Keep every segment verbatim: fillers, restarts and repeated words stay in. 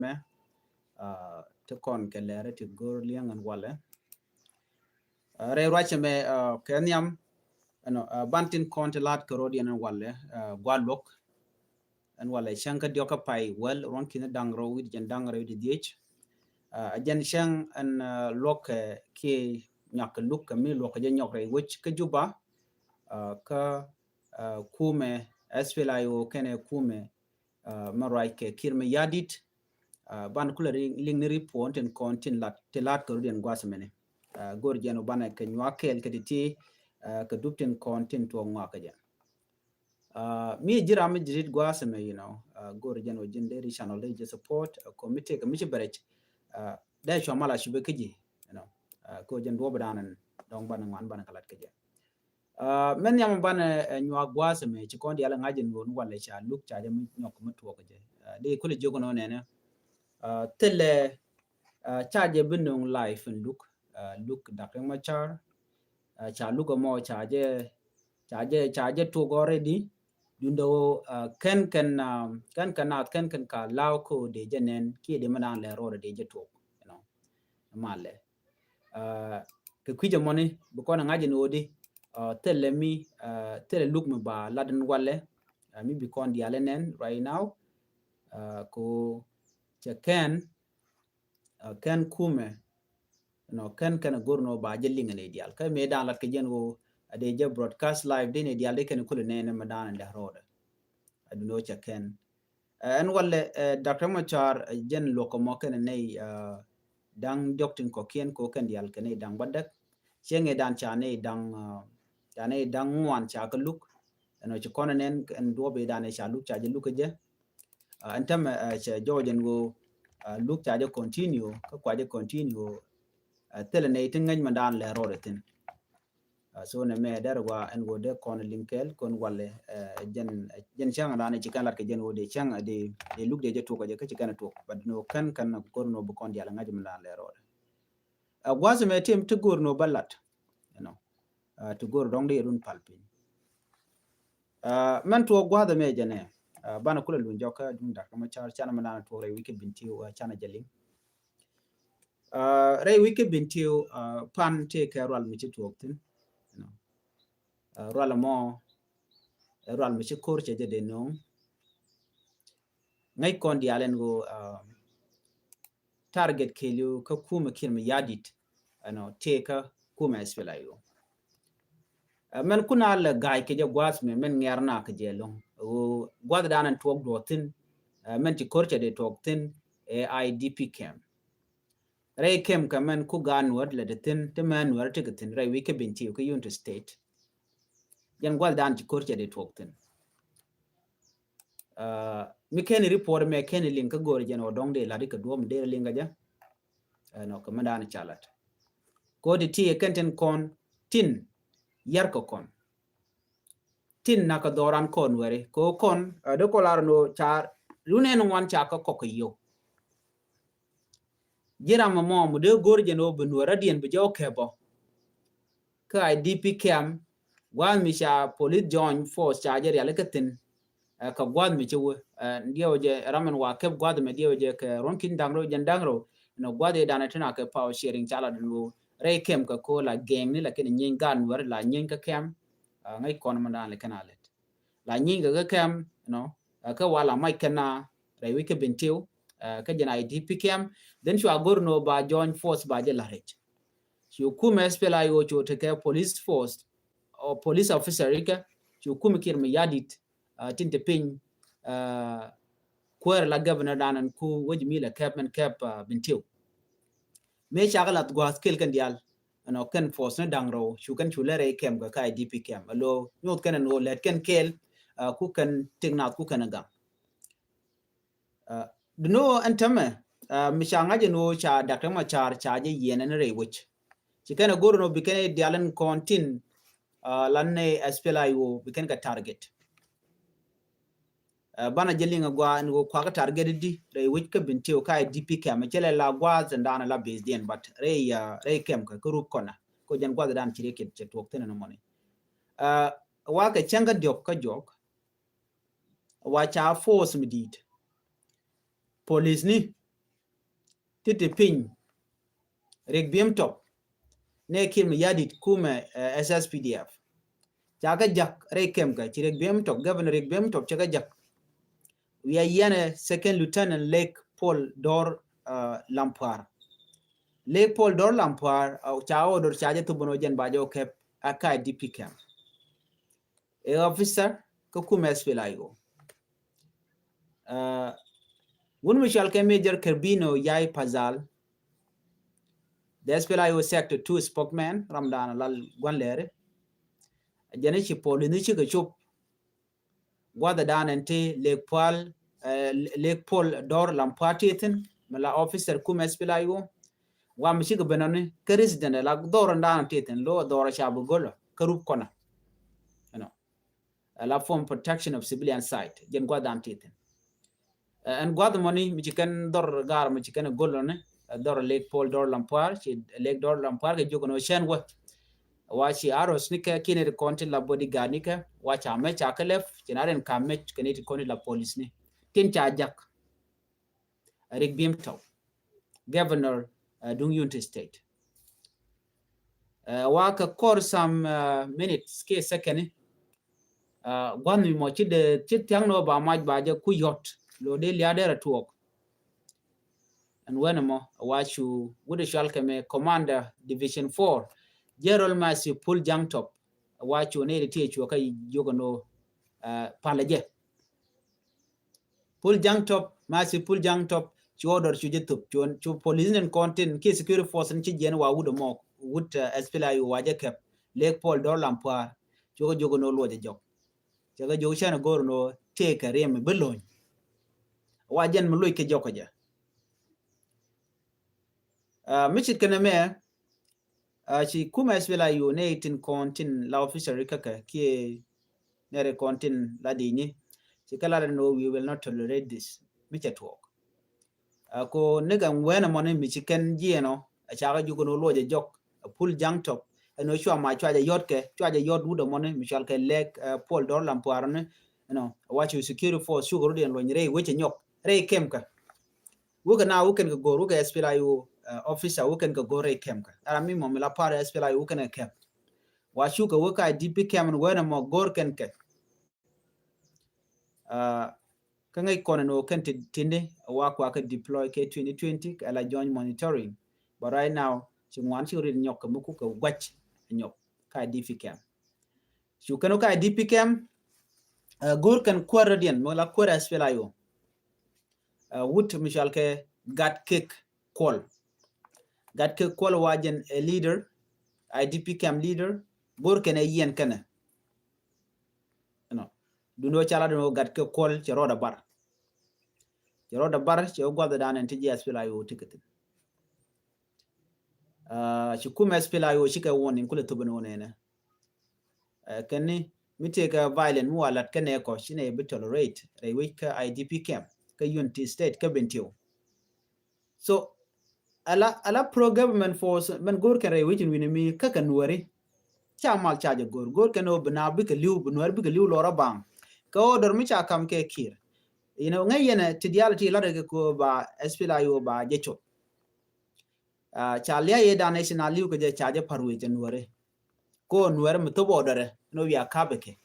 mɛ ti kɔn kɛ lɛrɛ ti go̱r liɛŋ ɛn walɛ. Rɛy ruacɛ mɛ kɛ nhiam ɛnɔ ban tin kɔn ti la̱t kɛ rɔ̱diɛn ɛn walɛ gua̱ luɔk. Ɛn walɛ cäŋ kä diɔ̱k kä pay wäl ruɔ̱n ki̱n da̱ŋ rɛw wi̱cdɛ jiɛn da̱ŋ rɛw wi̱cdɛ dhiec. A jɛn cäŋ ɛn luɔk kɛ kiɛ nyuak kɛ luk kɛ mi luɔk kɛ jɛ nyɔk rɛy wec kä Juba. Kä kumɛ S P L A I O kɛnɛ kumɛ mɛ ruac kɛ Kiir Mayardit. Ban kulɛ liŋ ni report tin kɔn tin lat ti lat kɛ rɔ̱diɛn gua̱th mɛni. Go̱r jɛn wä banɛ kɛ nyuak kɛɛl kɛ ti ti kɛ dup tin kɔn tin tuɔɔk ŋɔak kɛ jɛ. Mi ji̱ ram mi ji̱ rit gua̱a̱th ɛmɛ, you know, go̱r jɛn wä ji̱n dee ri channel dee jɛ support committee kɛ mi ci bɛrɛc. Dee cua mal a cupɛ kä ji̱, you know, kɛ wä jɛn duɔ̱ɔ̱p dan dɔ̱ŋ banɛ ŋuan banɛ kɛ lat kɛ jɛ. Mɛn nhiam banɛ nyuak gua̱a̱th ɛmɛ ci kɔn diaal ŋa̱c ɛn ɣöö ni walɛ ca luk ca jɛ mi nyɔk mi tuɔɔk kɛ jɛ. Dee kulɛ jiök ɛn ɣöö nɛnɛ thilɛ ca jɛ bi nöŋ live in luk, luk Dak Riek Machar. Ca luk ɛmɔ ca jɛ ca jɛ ca jɛ tuɔɔk already. Duundɛ ɣöö kɛn kɛn kɛn kɛn naath kɛn kɛn ka law ko dee jɛ nɛn kiɛ dee mi naan lɛ rɔɔdɛ dee jɛ tuɔɔk, you know. Malɛ kɛ kui̱c ɛmɔni bi kɔn ɛ ŋa̱c ɛn ɣöö di thilɛ mi thilɛ luk mi ba lat ɛn walɛ mi bi kɔn diaal ɛ nɛn right now. Ko cɛ kɛn kɛn kumɛ nɔ kɛn kɛn a go̱r nɔ ba jɛ liŋ ni dial kä mëë dan lat kɛ jɛn ɣöö a dee jɛ broadcast live di ni dial di kɛn kulɛ nɛn mɛ dan dɛ rɔɔdɛ. A dundɛ wä cɛ kɛn ɛn walɛ Dak Riek Machar jɛn luɔk mɔ kɛn nɛy daŋ diɔk tin kɔkiɛn ko kɛn dial kɛn nɛy daŋ badäk. Cieŋ ɛ dan ca nɛy daŋ ca nɛy daŋ ŋuan ca kä luk. Ɛn ɔ ci kɔn nɛn ɛn duɔp ɛ dan ɛ ca luk ca jɛ luk kä jɛ. Ɛn tämɛ cɛ jɔɔc ɛn ɣöö luk ca jɛ continue kä kua jɛ continue. Thilɛ nɛy ti ŋäc mɛ daan lɛ rɔɔdɛ thi̱n. So nɛ mɛ dɛr gua ɛn ɣöö dee kɔn liŋ kɛɛl kɔn walɛ jɛn jɛn cäŋ daan ci kɛn lat kɛ jɛn ɣöö dee cäŋ dee luk dee jɛ tuɔk kɛ jɛ kä ci kɛn tuɔk. But no kɛn kɛn go̱r no bi kɔn dial ŋäc mɛ daan lɛ rɔɔdɛ. Gua̱th mɛ tim ti go̱r no bä lat, you know. Ti go̱r dɔŋ di run pal piny. Mɛn tuɔɔk gua̱th mɛ jɛ nɛ banɛ kulɛ luny jɔkä duun Dak Riek Machar canɛ mɛ naan tuɔɔk rɛy wi̱c kɛ Bentiu canɛ jɛ liŋ. Rɛy wi̱c kɛ Bentiu pan tëë kɛ rual mi ci tuɔɔk thi̱n, you know. Rual mɔ rual mi ci ko̱r cɛ jɛ dee no̱o̱ŋ. Ŋäc kɔn dial ɛn ɣöö target kɛɛliw kä kumɛ Kiir Mayardit ɛnɔ tëëkä kumɛ S P L A I O. Mɛn kun a lɛ ga̱a̱c kɛ jɛ gua̱a̱th mɛ mɛn ŋɛr na kɛ jɛ lo̱ŋ ɣöö gua̱a̱th dan ɛn tuɔɔk duɔɔk thi̱n. Mɛn ci ko̱r cɛ dee tuɔɔk thi̱n ɛ I D P camp. Rɛy camp kɛ mɛn ku gaat Nuäär lɛ te thi̱n ti mɛ Nuäär tekɛ thi̱n rɛy wi̱c kɛ Bentiu kä Unity State. Jɛn gua̱a̱th dan ci ko̱r cɛ dee tuɔɔk thi̱n. Mi kɛn report mɛ kɛn liŋ kä go̱o̱r jɛn ɔ dɔ̱ŋ dee lat ikɛ duɔ̱ɔ̱p mi dee liŋ kä jɛ. Ɛnɔ kɛ mɛ dan ca lat. Ko ti ti kɛn tin kɔn tin yar kɛ kɔn. Tin na kɛ dhɔran kɔn wɛri ko kɔn dee kɔ lar no ca run ɛn ŋuan ca kɛ kɔk kɛ yio̱w. Ji̱ ram mɔ mɔ dee go̱r jɛn ɔ bi Nuäär radiɛn bi jɛ ɔ kɛp ɔ. Kä I D P camp gua̱a̱th mi ca police join force ca jɛ rial kä thi̱n. Kä gua̱a̱th mi ci wee diɛw jɛ ram ɛn wa kɛp gua̱a̱th mi diɛw jɛ kɛ ruɔ̱n ki̱n da̱ŋ rɛw jɛn da̱ŋ rɛw. Nɔ gua̱a̱th i̱ danɛ tin a kɛ power sharing ca la dun wee rɛy camp kɛ ko la gɛŋni la kɛn nyieeny gaat Nuäär la nyieeny kä camp. Ŋäc kɔn mɛ dan lɛ kɛn a lɛt la nyieeny kɛ kä camp, you know. Kä wa la mac kɛn a rɛy wi̱c kä Bentiu kä jɛn I D P camp. Then cua go̱r nɔ ba join force ba jɛ la rɛc. Cu kumɛ S P L A I O cu tekɛ police force or police officer ikɛ cu kumɛ Kiir Mayardit tin te piny. Kuäär la governor dan ɛn ku wec mi la kɛp mɛn kɛp Bentiu. Mëë cakɛ lath gua̱a̱th kel kɛn diaal ɛnɔ kɛn force ni da̱ŋ rɛw cu kɛn cu lɛr ɛ kɛm kɛ ka I D P kɛm alo nyuth kɛn ɛn ɣöö lɛt kɛn kel ku kɛn tik nath ku kɛn ɛ gam. Duno ɛn tämɛ mi ca ŋa̱c ɛn ɣöö ca Dak Riek Machar ca jɛ yiɛn ɛn rɛy wec. Ci kɛn ɛ go̱r ɛn ɣöö bi kɛn ɛ diaal ɛn kɔn tin lan ni S P L A I O bi kɛn kɛ target. Banɛ jɛ liŋ a gua ɛn ɣöö kuakä target di rɛy wec kä Bentiu ka I D P kɛm cɛ lɛ la gua̱a̱th ɛn daanɛ la base diɛn but rɛy rɛy kɛm kɛ kä rup kɔnɛ ko jɛn gua̱a̱th dan ci riek cɛ tuɔk thin ɛn mɔni. Wa kɛ cäŋ kä diɔk kä jɔk wa ca force mi di̱i̱t. Police ni ti ti piny Riek Biem Top, nɛ Kiir Mayardit kumɛ, eh, S S P D F. Ca kɛ jak rɛy kɛm kɛ, ci Riek Biem Top, Governor Riek Biem Top ca kɛ jak. Wiaa yɛnɛ Second Lieutenant Lek Paul Dor, uh, Lampuar. Lek Paul Dor Lampuar, uh, ca order ca jɛ thubun ɔ jɛn ba jɛ ɔ kɛp a ka D P camp. Ɛ officer kä kumɛ S P L A I O. Uh, wun mi cɔal kɛ Major Kerbino Yai Pazal, the S P L A I O Sector two spokesman, ram dan lal guan lɛri. Jɛn ci Paul ni ci kɛ cop. Guath dan ɛn ti Lek Paul, eh, Lek Paul Dor Lampuar ti thin, mi la officer kumɛ S P L A I O. Wa mi ci kɛ benɔni kä resident la dhor dan ti thin, lo dhor ca bi golo kä rup kɔna. You know. Ala form protection of civilian site. Jɛn guath dan ti thin. Eh, ɛn guath mɔni mi ci kɛn dhor gar mi ci kɛn gol lɔni, eh, dhor Lek Paul Dor Lampuar, ci Lek Dor Lampuar kɛ jok ni cɛn wä. Wa ci aros ni kɛ kinɛ ti kɔn ti la bodyguard ni kɛ, wa ca mɛ ca kɛ lɛf, ci na ren ka mɛ kɛ ni ti kɔn ti la police ni. Tin ca jak. Riek Biem Top, Governor, uh, duŋ Unity State. Uh, wa kɛ kɔr some, uh, minutes kɛ second, uh, gua̱n mi mɔ ci de ci thiaŋ ni wä ba mac ba jɛ ku yɔt lo de lia̱a̱ derɛ tuɔɔk. Ɛn wen mɔ wa cu wut cɔal kɛ mɛ Commander Division four, General Matthew Paul Jaŋ Top, wa cu ni ti cuɔ kä yiokä ni wä, uh, palɛ jɛ. Paul Jaŋ Top, Matthew Paul Jaŋ Top, ci order cu jɛ thop, cu, cu police ni kɔn tin, ki security force ni ci jiɛn wa wut mɔ, wut, uh, S P L A I O wa jɛ kɛp, Lek Paul Dor Lampuar, cu kɛ jok ni luɔc jɔk. Cɛ kɛ jok cɛn go̱r ni tëëkɛ riɛm bi lony. Wa jɛn mi luc kɛ jɔk kɛ jɛ. Uh, mi cit kɛn mɛ, uh, ci kumɛ S P L A I O ni tin kɔn tin la officer ri käkɛ kiɛ nɛrɛ kɔn tin la di ni. Ci kɛ la dɛ ni, we will not tolerate this. Mi cɛ tuɔɔk. Uh, ko ni kɛ ŋuɛn mɔni mi ci kɛn jiɛn ɔ, a ca kɛ juk ni luɔc jɔk, a Paul Jaŋ Top. Ɛn ɔ cua ma cua jɛ yɔt kɛ, cua jɛ yɔt wut mɔni mi cɔal kɛ Lek, uh, Paul Dor Lampuar ni, you know, wa cu security force cukɛ rut yɛn luɔny rɛy wecɛ nyɔk, rɛy kɛm kɛ. Wukɛ na wukɛn kɛ go̱r, wukɛ S P L A I O, uh, officer, wukɛn kɛ go̱r rɛy kɛm kɛ. Ara mi mɔ mi la par S P L A I O wukɛn kɛ kɛm. Wa cukɛ wukɛ I D P camp ni wɛn mɔ go̱r kɛn kɛ. Uh, kä ŋäc kɔn ni wukɛn ti, tindi wa kua kɛ deploy kɛ twenty twenty kɛ la joint monitoring. But right now, ci ŋuan ci rit nyɔk kɛ mi kukɛ guac nyɔk kä I D P camp. Cu kɛn wä kä I D P camp, uh, go̱r kɛn kuäär rɔ̱diɛn, mi la kuäär S P L A I O. Uh, wut mi cɔal kɛ Gat Kek Kuɔl. Gat Kek Kuɔl wa jɛn a leader, I D P camp leader, go̱r kɛn ɛ yiɛn kɛnɛ. You know, dun wä ca la dun wä Gat Kek Kuɔl cɛ rɔɔdɛ bar. Cɛ rɔɔdɛ bar, cɛ wä guath dan ɛn ti ji̱ S P L A I O ti kɛ thin. Uh, ci kumɛ S P L A I O cikɛ warning kulɛ thop ni wä nɛnɛ. Uh, kɛn ni mi tëëkɛ violent mi wa lat kɛnɛ kɔ ci nɛ bi tolerate rɛy wec kä I D P camp kä Unity State kä Bentiu. So ala, ala pro government force mɛn go̱r kɛn rɛy wec in wi̱ni mi kä kɛ Nuɛri. Ca mal ca jɛ go̱r, go̱r kɛn ɔ bi na bikɛ li̱w, bi Nuɛri bikɛ li̱w lɔrä baŋ. Kɛ order mi ca kam kɛ Kiir. You know, ŋäc yɛn ti diaal ti lat kɛ ko ba S P L A I O ba jɛ cop. Uh, ca lia̱ yɛ dan nɛ ci na li̱w kɛ jɛ ca jɛ par wec jɛ Nuɛri. Ko Nuɛri mi thop order ɛ ni wiaa kap kɛ.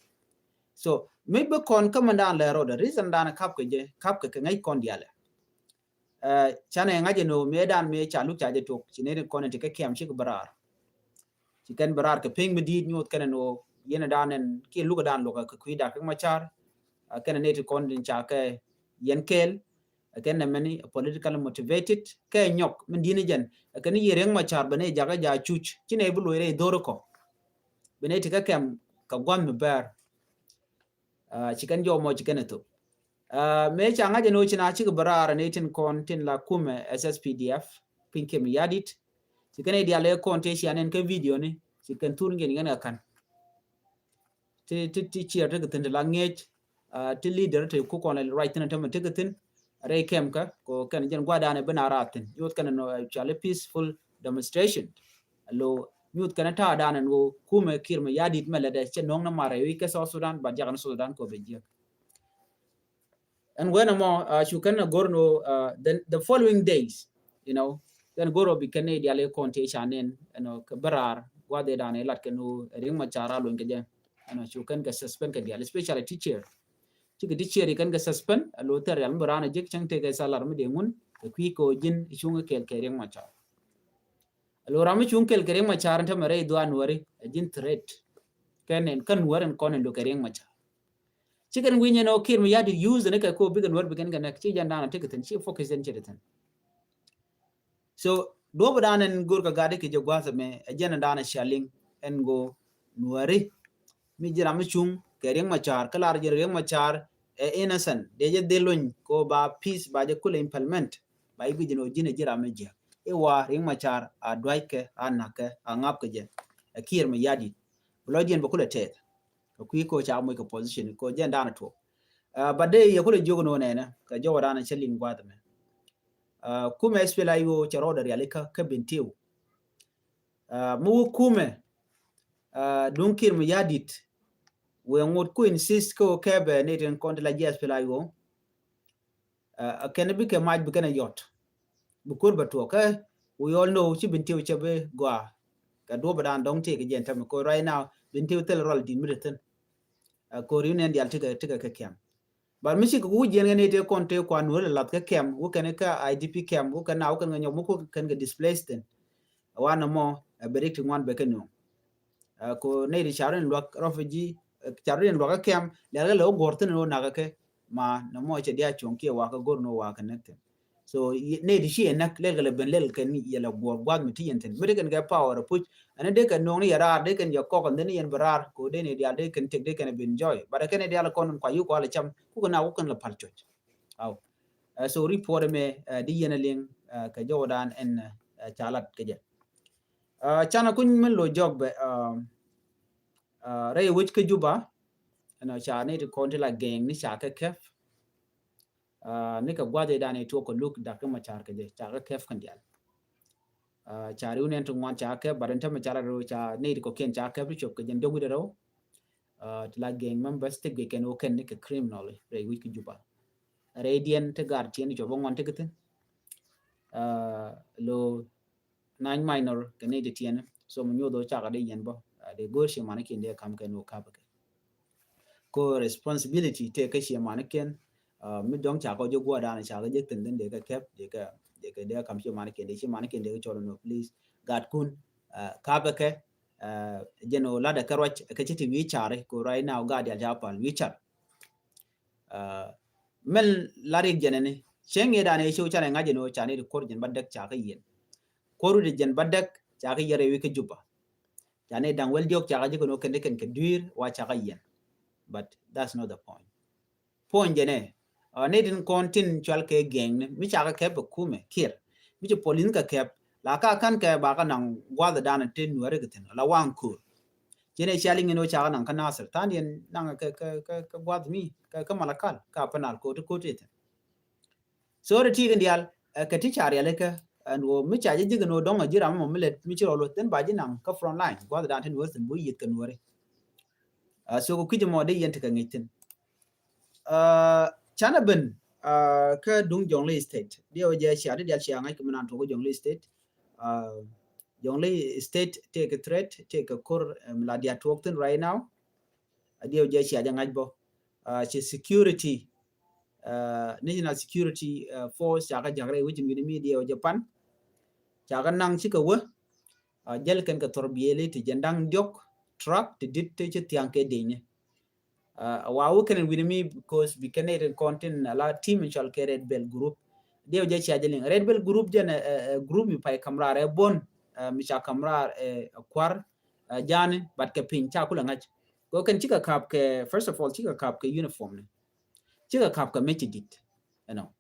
So mi bi kɔn kä mi dan lɛ rɔɔdɛ reason dan kap kɛ jɛ, kap kɛ kɛ ŋäc kɔn diaal ɛ. Uh, canɛ ŋa̱c ɛn ɣöö mëë dan mëë ca luk ca jɛ tuɔk ci nɛy ti kɔn in ti kä kiɛm cik bɛ raar. Ci kɛn bɛ raar kɛ piny mi di̱i̱t nyuɔth kɛn ɛn ɣöö yɛn ɛ dan ɛn kiɛ luk ɛ dan luɔk ɛ kɛ kui̱ dak kä Macar. Uh, kɛn ɛ nɛy ti kɔn in ca kɛ yɛn kɛɛl. Ɛ kɛn ɛ mɛni political motivated kɛ nyɔk min di̱i̱t ni jɛn. Ɛ kɛn yɛ Riek Macar bɛ nɛy jakä ja cuc ci nɛy bi luɔc rɛy dho̱r kɔ. Bɛ nɛy ti kä kɛm kɛ gua̱n mi bɛɛr. Uh, ci kɛn jɔw mɔ ci kɛn ɛ thop. Uh, mëë ca ŋa̱c ɛn ɣöö ci na cik bɛ raar ni tin kɔn tin la kumɛ S S P D F piny Kiir Mayardit. Ci kɛn ɛ diaal ɛ kɔn tëë cia nɛn kä video ni ci kɛn thur ŋiɛn ŋiɛn ɛ ka̱n. Ti, ti, ti ciɛr ti kɛ thi̱n ti la ŋiɛc, uh, ti leader ti ku kɔn la ruac thi̱n ɛ tämɛ ti kɛ thi̱n. Rɛy kɛm kä ko kɛn jɛn gua̱dan ɛ bi na raar thi̱n. Nyuth kɛn ɛ nɔ, uh, cɔal i̱ peaceful demonstration. Lo nyuth kɛn ɛ ta̱a̱ dan ɛn ɣöö kumɛ Kiir Mayardit mɛ lɛ dɛ cɛ nɔŋ ni mar rɛy wi̱c kɛ South Sudan ba jakä ni South Sudan kɔ bɛ jiäk. Ɛn wen ɛmɔ, uh, cu kɛn ɛ go̱r ni ɣöö, uh, the, the following days, you know, kɛn go̱r ɔ bi kɛn ni dial i̱ kɔn ti ca nɛn, you know, kɛ bɛ raar gua̱dhi dan i̱ lat kɛn ɣöö Riek Machar a luny kɛ jɛ, you know, cu kɛn kɛ suspend kɛ dial, especially teacher. Cikɛ teacher i̱ kɛn kɛ suspend a lo̱ thɛr rial mi bɛ raan a jek cäŋ tekɛ salar mi dee ŋun kɛ kui̱ kɛ ɣöö ji̱n i̱ cuŋ i̱ kɛɛl kɛ Riek Machar. A lo̱ ram mi cuŋ kɛɛl kɛ Riek Machar in tämɛ rɛy dhuaa Nuääri a ji̱n threat. Kɛn in kä Nuäär in kɔn in lo̱ kɛ Riek Machar. Cikɛn wi̱ny ɛn ɔ Kiir Mayardit use ni kɛ ko bikɛ Nuäär bikɛn kɛ nɛk ci jɛn da̱a̱n a tekɛ thi̱n ci focus ɛn cɛ ti thi̱n. So duɔ̱p dan ɛn go̱r kɛ gat ikɛ jɛ gua̱th ɛmɛ ɛ jɛn dan ɛ cia liŋ ɛn go Nuääri mi ji̱ ram mi cuŋ kɛ Riek Machar kä lar jɛn Riek Machar ɛ innocent dee jɛ dhil luny ko ba peace ba jɛ kulɛ implement ba i̱ guic jɛn ɔ ji̱n ɛ ji̱ ram mi jiäk i̱ wa Riek Machar a duackɛ a na̱kɛ a ŋapkɛ jɛ ɛ Kiir Mayardit. Bi lɔ jiɛn bɛ kulɛ tɛth kɛ kui̱ ko ca moc kɛ position ko jɛn dan ɛ tuɔk. But dee yɛ kulɛ jiök ni wä nɛnɛ kɛ jɔwä dan ɛ cä liŋ gua̱th ɛmɛ. Kumɛ S P L A I O cɛ rɔɔdɛ rialikä kä Bentiu. Mi wä kumɛ duŋ Kiir Mayardit wëë ŋot ku insist kä wä kɛpɛ ni tin kɔn ti la ji̱ S P L A I O. Kɛn bikɛ mac bikɛn a yɔt bi ko̱r bɛ tuɔɔk kä we all know ci Bentiu cɛ bi gɔaa. Kɛ duɔpɛ dan dɔŋ tëëk jɛn tämɛ ko right now Bentiu thil rɔl di̱t mi ti thi̱n. Ko̱r yun ɛn dial tikɛ tikɛ kɛ kɛm. But mi cikɛ ku jiɛn kɛ ni tëë kɔn tëë kuan wä lɛ lath kä kɛm wä kɛn kä I D P kɛm wä kɛn na wä kɛn kɛ nyɔk mi ku kɛn kɛ displace thin. Wan nɔmɔ ɛ bɛ rik ti ŋuan bɛ kɛ nuɔ̱ŋ. Ko nɛy ti car in luak refugee car in luak kä kɛm lɛl kɛ lɛ wä guɔ̱r thin wä nak kɛ ma nɔmɔ cɛ dia cuɔ̱ŋ kiɛ wa kɛ go̱r ni wa kɛ näk thin. So nɛy ti ci yɛ näk lɛl kɛ lɛ ben lɛl kɛn yɛ lɛ guɔ̱r gua̱th mi ti yɛn thin mi ti kɛn kɛ power puc. Ɛn dee kɛn nuɔ̱ŋ ni yɛ raar dee kɛn yɛ kɔk ɛn dee ni yɛn bi raar ko dee ni dial dee kɛn tek dee kɛn ben joy but kɛn dial kɔn kua yi kua lɛ cam kukɛ na kukɛn lɛ pal cuɔc. Aw. So report ɛmɛ di yɛn a liŋ kɛ jɔwdan ɛn ca lat kɛ jɛ. Canɛ kuny min lo jɔk bɛ rɛy wec kä Juba. Ɛn ca ni ti kɔn ti la gɛŋ ni ca kɛ kɛp. Ni kɛ gua̱dhi dan i tuɔk kɛ luk dak ti ma car kɛ jɛ ca kɛ kɛp kɛn dial. Ca riw ni ɛn ti ŋuan ca kɛp but ɛn tämɛ ca la ro ca ni ti kɔkiɛn ca kɛp ti cop kɛ jɛn dɔk wi̱dɛ rɛw. Ti la gɛŋ members ti guic kɛn wä kɛn ni kɛ criminal rɛy wec kä Juba. Rɛy diɛn ti gar tiɛn ti cop bä ŋuan ti kɛ thin. Lo nine minor kɛ ni ti tiɛn so mi nyoth wä cakɛ di yɛn bä di go̱r ci mani kiɛn di kam kɛn wä kap kɛ. Ko responsibility tëë kä ciɛ mani kiɛn mi dɔ̱ŋ cakɔ jɛ guɔ dan cakɔ jɛ thin thin dee kɛ kɛp dee kɛ dee kɛ dee kam ciɛ mani kiɛn dee ciɛ mani kiɛn dee kɛ cɔl no please gat kun kapɛ kɛ jɛn o ladɛ kɛ ruac kɛ ci ti wi̱i̱ cari ko right now gat dial ca pal wi̱i̱ car. Mɛn la rik jɛn ɛni cieŋ i̱ dan i̱ ci wä canɛ ŋa̱c ɛn wä cani ti kuɔr jɛn ba däk cakɛ yɛn. Kuɔr wi̱dɛ jɛn ba däk cakɛ yɛn rɛy wi̱i̱ kä Juba. Cani da̱ŋ wɛl diɔk cakɛ ji̱ kɛn wä kɛn ti kɛn kɛ dui̱r wa cakɛ yɛn. But that's not the point. Point jɛn ɛ ni tin kɔn tin cual kɛ gɛŋni mi cakɛ kɛp bɛ kumɛ Kiir mi ci polin kɛ kɛp la ka kan kɛ ba ka naŋ guath dan tin nuɛri kɛ thin la waŋ kur. Cin ɛ ciali ŋin wä cakɛ naŋ kä Nasir than yɛn naŋ kɛ kɛ kɛ kɛ guath mi kɛ kɛ Malakal ka Panal koti koti thin. So ri ti kɛ dial kɛ ti ca riali kɛ ɛn wä mi ca jɛ ji̱ kɛ ni wä dɔŋ a ji̱ ram mɔ mi lɛ mi ci rɔl wä thin ba ji̱ naŋ kä front line guath dan tin wä thin bu yieth kɛ nuɛri. So kɛ kui̱c mɔ dee yɛn ti kɛ ŋic thin. Canɛ ben kä duŋ Jonglei State diɛ wä jɛ cia di dial cia ŋa̱c kɛ mi nan tuɔk kä Jonglei State. Jonglei State tëë kɛ threat tëë kɛ kor mi la dia tuɔk thin right now. Diɛ wä jɛ cia jɛ ŋa̱c bä ci security national security force ca kɛ jak rɛy wecin wi̱ni mi diɛ wä jɛ pan. Ca kɛ naŋ ci kɛ wä jäl kɛn kɛ thor bieli ti jɛn daŋ diɔk truck ti dit ti ci thiaŋ kɛ deny ni. Wa wä kɛn wi̱ni mi because bi kɛn irin kɔn tin ala team in cɔl kɛ Red Belt group. Diɛ wä jɛ cia jɛ liŋ Red Belt group jɛn group mi pay kamrar ɛ bon mi ca kamrar ɛ kuar jani but kɛ piny ca kulɛ ŋa̱c. Kɛ kɛn cikɛ kap kɛ first of all cikɛ kap kɛ uniform ni. Cikɛ kap kɛ meci dit you know.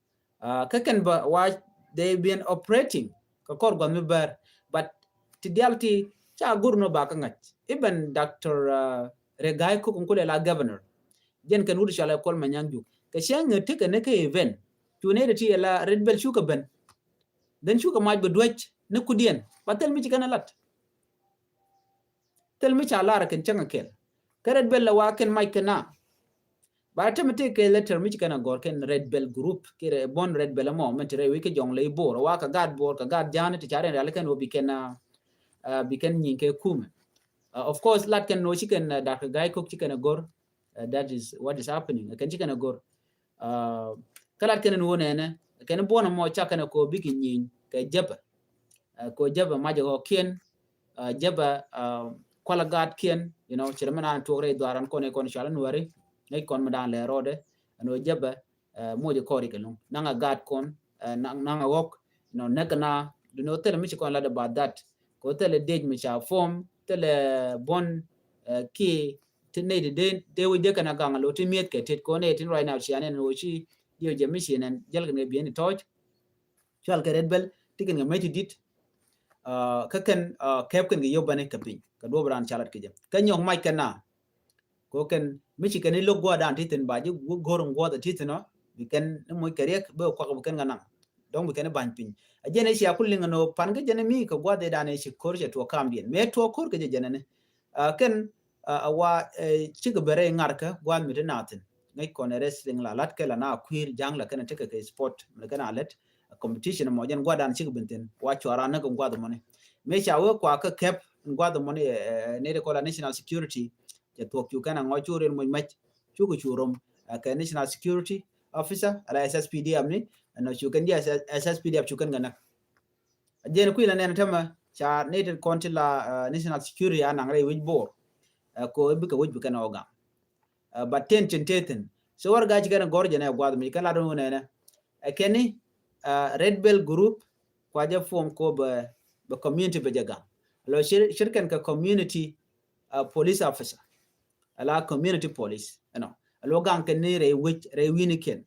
Kä kɛn ba wa they been operating kɛ kɔr guath mi bär but ti dial ti ca gur no ba kä ŋa̱c. Even Doctor Regai Kok in kulɛ la governor jɛn kɛn wut cɔal ɛ Kuol Manyang Juk kɛ cɛ ŋet ti kɛ ni kɛ event cu ni ti ti la Red Belt cukɛ ben. Then cukɛ mac bɛ duec ni kudiɛn ba thil mi ci kɛn a lat. Thil mi ca lar kɛn cäŋ a kɛl kä Red Belt la wa kɛn mac kɛn na. Ba tɛmɛ tëë kɛ letter mi ci kɛn a gɔr kɛn Red Belt group, kɛ rɛ bɔn Red Belt mɔ mɛn ti rɛ wec kɛ Jɔŋlei Bor, wa kɛ gat Bor, kɛ gat Ja̱a̱ŋ ti ca rɛn rial kɛn wä bi kɛn a, a, bi kɛn nyiŋ kɛ kumɛ. A, of course, lat kɛn nɔ ci kɛn, a, Dak Gai Kok ci kɛn a gɔr, a, that is what is happening. Kɛn ci kɛn a gɔr. A, kä lat kɛn ni wä nɛnɛ, kɛn buɔn mɔ ca kɛn a kɔ bikɛ nyiŋ kɛ Jɛbɛ. A, kɔ Jɛbɛ macɛ kɔ kiɛn, a, Jɛbɛ, a, kualɛ gat kiɛn, you know, ci rɛ mɛ naan tuɔk rɛ i dhuaran kɔn i kɔn cual in wɛri, ŋäc kɔn mɛ daan lɛ rɔɔdɛ, ɛn wä Jɛbɛ, a, mocɛ kɔri kɛ luŋ. Naŋ a gat kɔn, a, naŋ, naŋ a ɣɔk, you know, nɛk na, you know, thilɛ mi ci kɔn lat about that. Kɔ thilɛ dec mi ca form, thilɛ buɔn, a, ki, ti nɛy ti dee, dee wec dee kɛn a gaŋ a lo ti mi̱eth kɛ tet kɔ nɛy tin right now ci anɛn wä ci diɛ wä jɛ mi ci nɛn jɛl kɛn kɛ biɛn i tɔc. Cual kɛ Red Belt ti kɛn kɛ mec ti dit. A, kä kɛn, a, kɛp kɛn kɛ yop bani kɛ piny kɛ duɔp ran ca lat kɛ jɛ. Kä nyɔk mac kɛn na. Kɔ kɛn mi ci kɛn i lo̱k gua̱a̱th dan ti thin ba ji̱ go̱r in gua̱a̱th ti thin ɔ. Bi kɛn ni moc kɛ riɛk bɛ kuak bi kɛn kɛ naŋ. Dɔ̱ŋ bi kɛn i ba̱ny piny. A jɛn i cia ku liŋ ɛn ɣöö pan kä jɛn i mi kɛ gua̱a̱th i dan i ci ko̱r cɛ tuɔɔk kaam diɛn. Mëë tuɔɔk ko̱r kɛ jɛ jɛn ɛn. A, kɛn, a, a wa, ɛ, cikɛ bɛ rɛy ŋa̱rkä gua̱a̱th mi ti naath thi̱n. Ŋäc kɔn ɛ wrestling la la̱t kɛ la na kui̱r ja̱ŋ la kɛn ɛ tekɛ kɛ sport mi kɛn a lät. A competition mɔ jɛn gua̱a̱th dan cikɛ ben thi̱n. Wa cuara näk in gua̱a̱th mɔni. Mëë ca wee kua kä kɛp in gua̱a̱th mɔni, ɛ, ɛ, nɛy ti kɔn la national security. Cɛ thuɔ̱k cu kɛn a ŋɔc cu riɛn moc mac. Cukɛ cu rom, ɛ, kɛ national security officer, ala S S P D F ni, ɛn cu kɛn jɛ S S P D F cu kɛn kɛ näk. A jɛn kui̱ la nɛn tämɛ, ca nɛy ti kɔn ti la, a, national security a naŋ rɛy wec Bor. A, kɔ bikɛ wec bi kɛn ɔ gaŋ. A, but ten cin te thin. So warɛga ci kɛn gɔr jɛn ɛ gua̱th mi kɛn la dɔn wunɛ nɛ. A, kɛn ni, a, Red Belt group, kua jɛ form kɔ bɛ, bɛ community bɛ jɛ gaŋ. Lo cir, cir kɛn kɛ community, a, police officer. Ala community police, you know. Alo gaŋ kɛn ni rɛy wec, rɛy wi̱ni kɛn.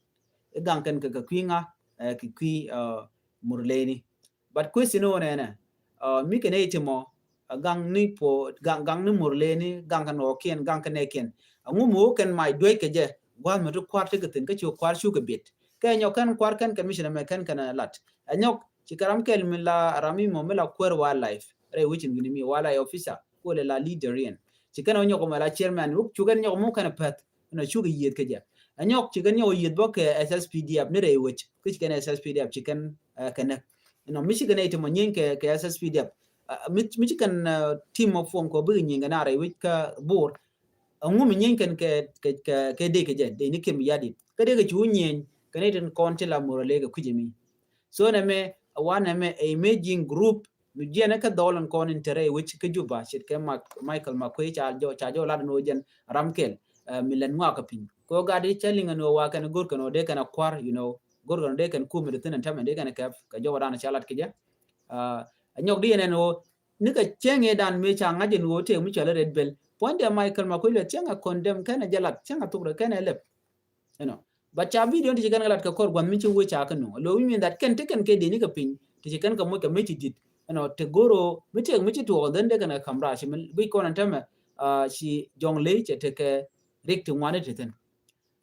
I gaŋ kɛn kɛ, kɛ kui̱ ŋa, ɛ, kɛ kui̱, a, Murleni. But question wä nɛnɛ, a, mi kɛn ɛ ti mɔ, a, gaŋ ni po, gaŋ, gaŋ ni Murleni, gaŋ kɛn ɔ kiɛn, gaŋ kɛn ɛ kiɛn. A ŋu mi wä kɛn mac duec kɛ jɛ, gua̱th mi ti kua̱r ti kɛ thi̱n, kä ci kua̱r cukɛ biet. Kɛ nyɔk kɛn kua̱r kɛn kɛ mission mɛ kɛn kɛn ɛ lat. A nyɔk, ci kɛ ram kɛl mi la ram mi mɔ mi la kuɛr wildlife. Rɛy wec in wi̱ni mi wildlife officer, kuɔlɛ la leader in. Ci kɛn ɔ nyɔk mɛ la chairman, wuk cu kɛn nyɔk mu kɛn pɛth. Ɛn ɔ cukɛ yieth kɛ jɛ. A nyɔk ci kɛn nyɔk yieth bä kɛ S S P D F ni rɛy wec. Kä ci kɛn S S P D F ci kɛn, ɛ, kɛ näk. Ɛn ɔ mi ci kɛn ɛ ti mɔ nyieeny kɛ, kɛ S S P D F. A, mi, mi ci kɛn, ɛ, team mɔ form kɔ bikɛ nyieeny kɛ na rɛy wec kä Bor. A ŋu mi nyieeny kɛn kɛ, kɛ, kɛ, kɛ dee kɛ jɛ, dee ni Kiir Mayardit. Kä dee kɛ cu nyieeny, kɛ ni tin kɔn ti la Murle kɛ kui̱c mi. So nɛ mɛ, a wa nɛ mɛ, a emerging group, mi jiɛn kä dhɔl in kɔn in te rɛy wec kä Juba, ce̱tkɛ Mak-, Michael Makuei ca jɔ, ca jɔ lat in wä jɛn ram kɛl, ɛ, mi lɛn ŋɔak kä piny. Kɛ ɣöö gat i̱ cä liŋ ɛn ɣöö wa kɛn go̱r kɛn ɣöö dee kɛn a kua̱r, you know, go̱r kɛn ɣöö dee kɛn kum mi dee thi̱n ɛn tämɛ dee kɛn a kɛp, kɛ jɔwä dan ca lat kɛ jɛ. A, a nyɔk di ɛn ɛn ɣöö, nikɛ cieŋ i̱ dan mëë ca ŋa̱c ɛn ɣöö tëë mi cɔal i̱ Red Belt. Puɔ̱nydɛ Michael Makuei luɛ cieŋ a condemn kɛn a jɛ lat, cieŋ a thok rɛ kɛn a lɛp. You know. But ca video ti ci kɛn kɛ lat kɛ kɔr gua̱n mi ci wee ca kɛ nuŋ. Lo wi̱i̱ mi that kɛn ti kɛn kɛ dee ni kɛ piny. Ti ci kɛn kɛ moc kɛ mi ci dit. You know, ti go̱r ɣöö mi tëëk mi ci tuɔɔk then dee kɛn kɛ ka̱m raar ci mi guic kɔn ɛn tämɛ, a, ci Jɔŋlei cɛ tekɛ rik ti ŋuani ti thi̱n.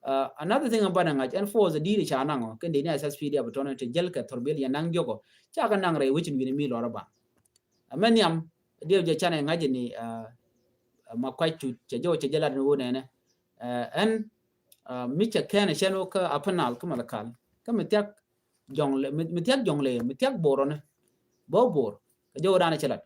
A, another thing about ŋa̱c ɛn force di̱i̱ri ca naŋ ɔ kɛn dee ni S S P D F tɔn ti jäl kɛ thor bil yɛ naŋ diɔk ɔ. Ca kɛ naŋ rɛy wecin wi̱ni mi lɔr ɔ ba. A mɛ nhiam diɛw jɛ canɛ ŋa̱c ni, a, a, Makuac Tut cɛ jɛ wä cɛ jɛ lat ni wä nɛnɛ. A, ɛn, a, mi cɛ kɛn cɛn wä kä Upper Nile kä Malakal. Kä mi thiak Jɔŋlei, mi, mi thiak Jɔŋlei, mi thiak Bor ɔ ni. Bä Bor. Kɛ jɛ wä dan cɛ lat.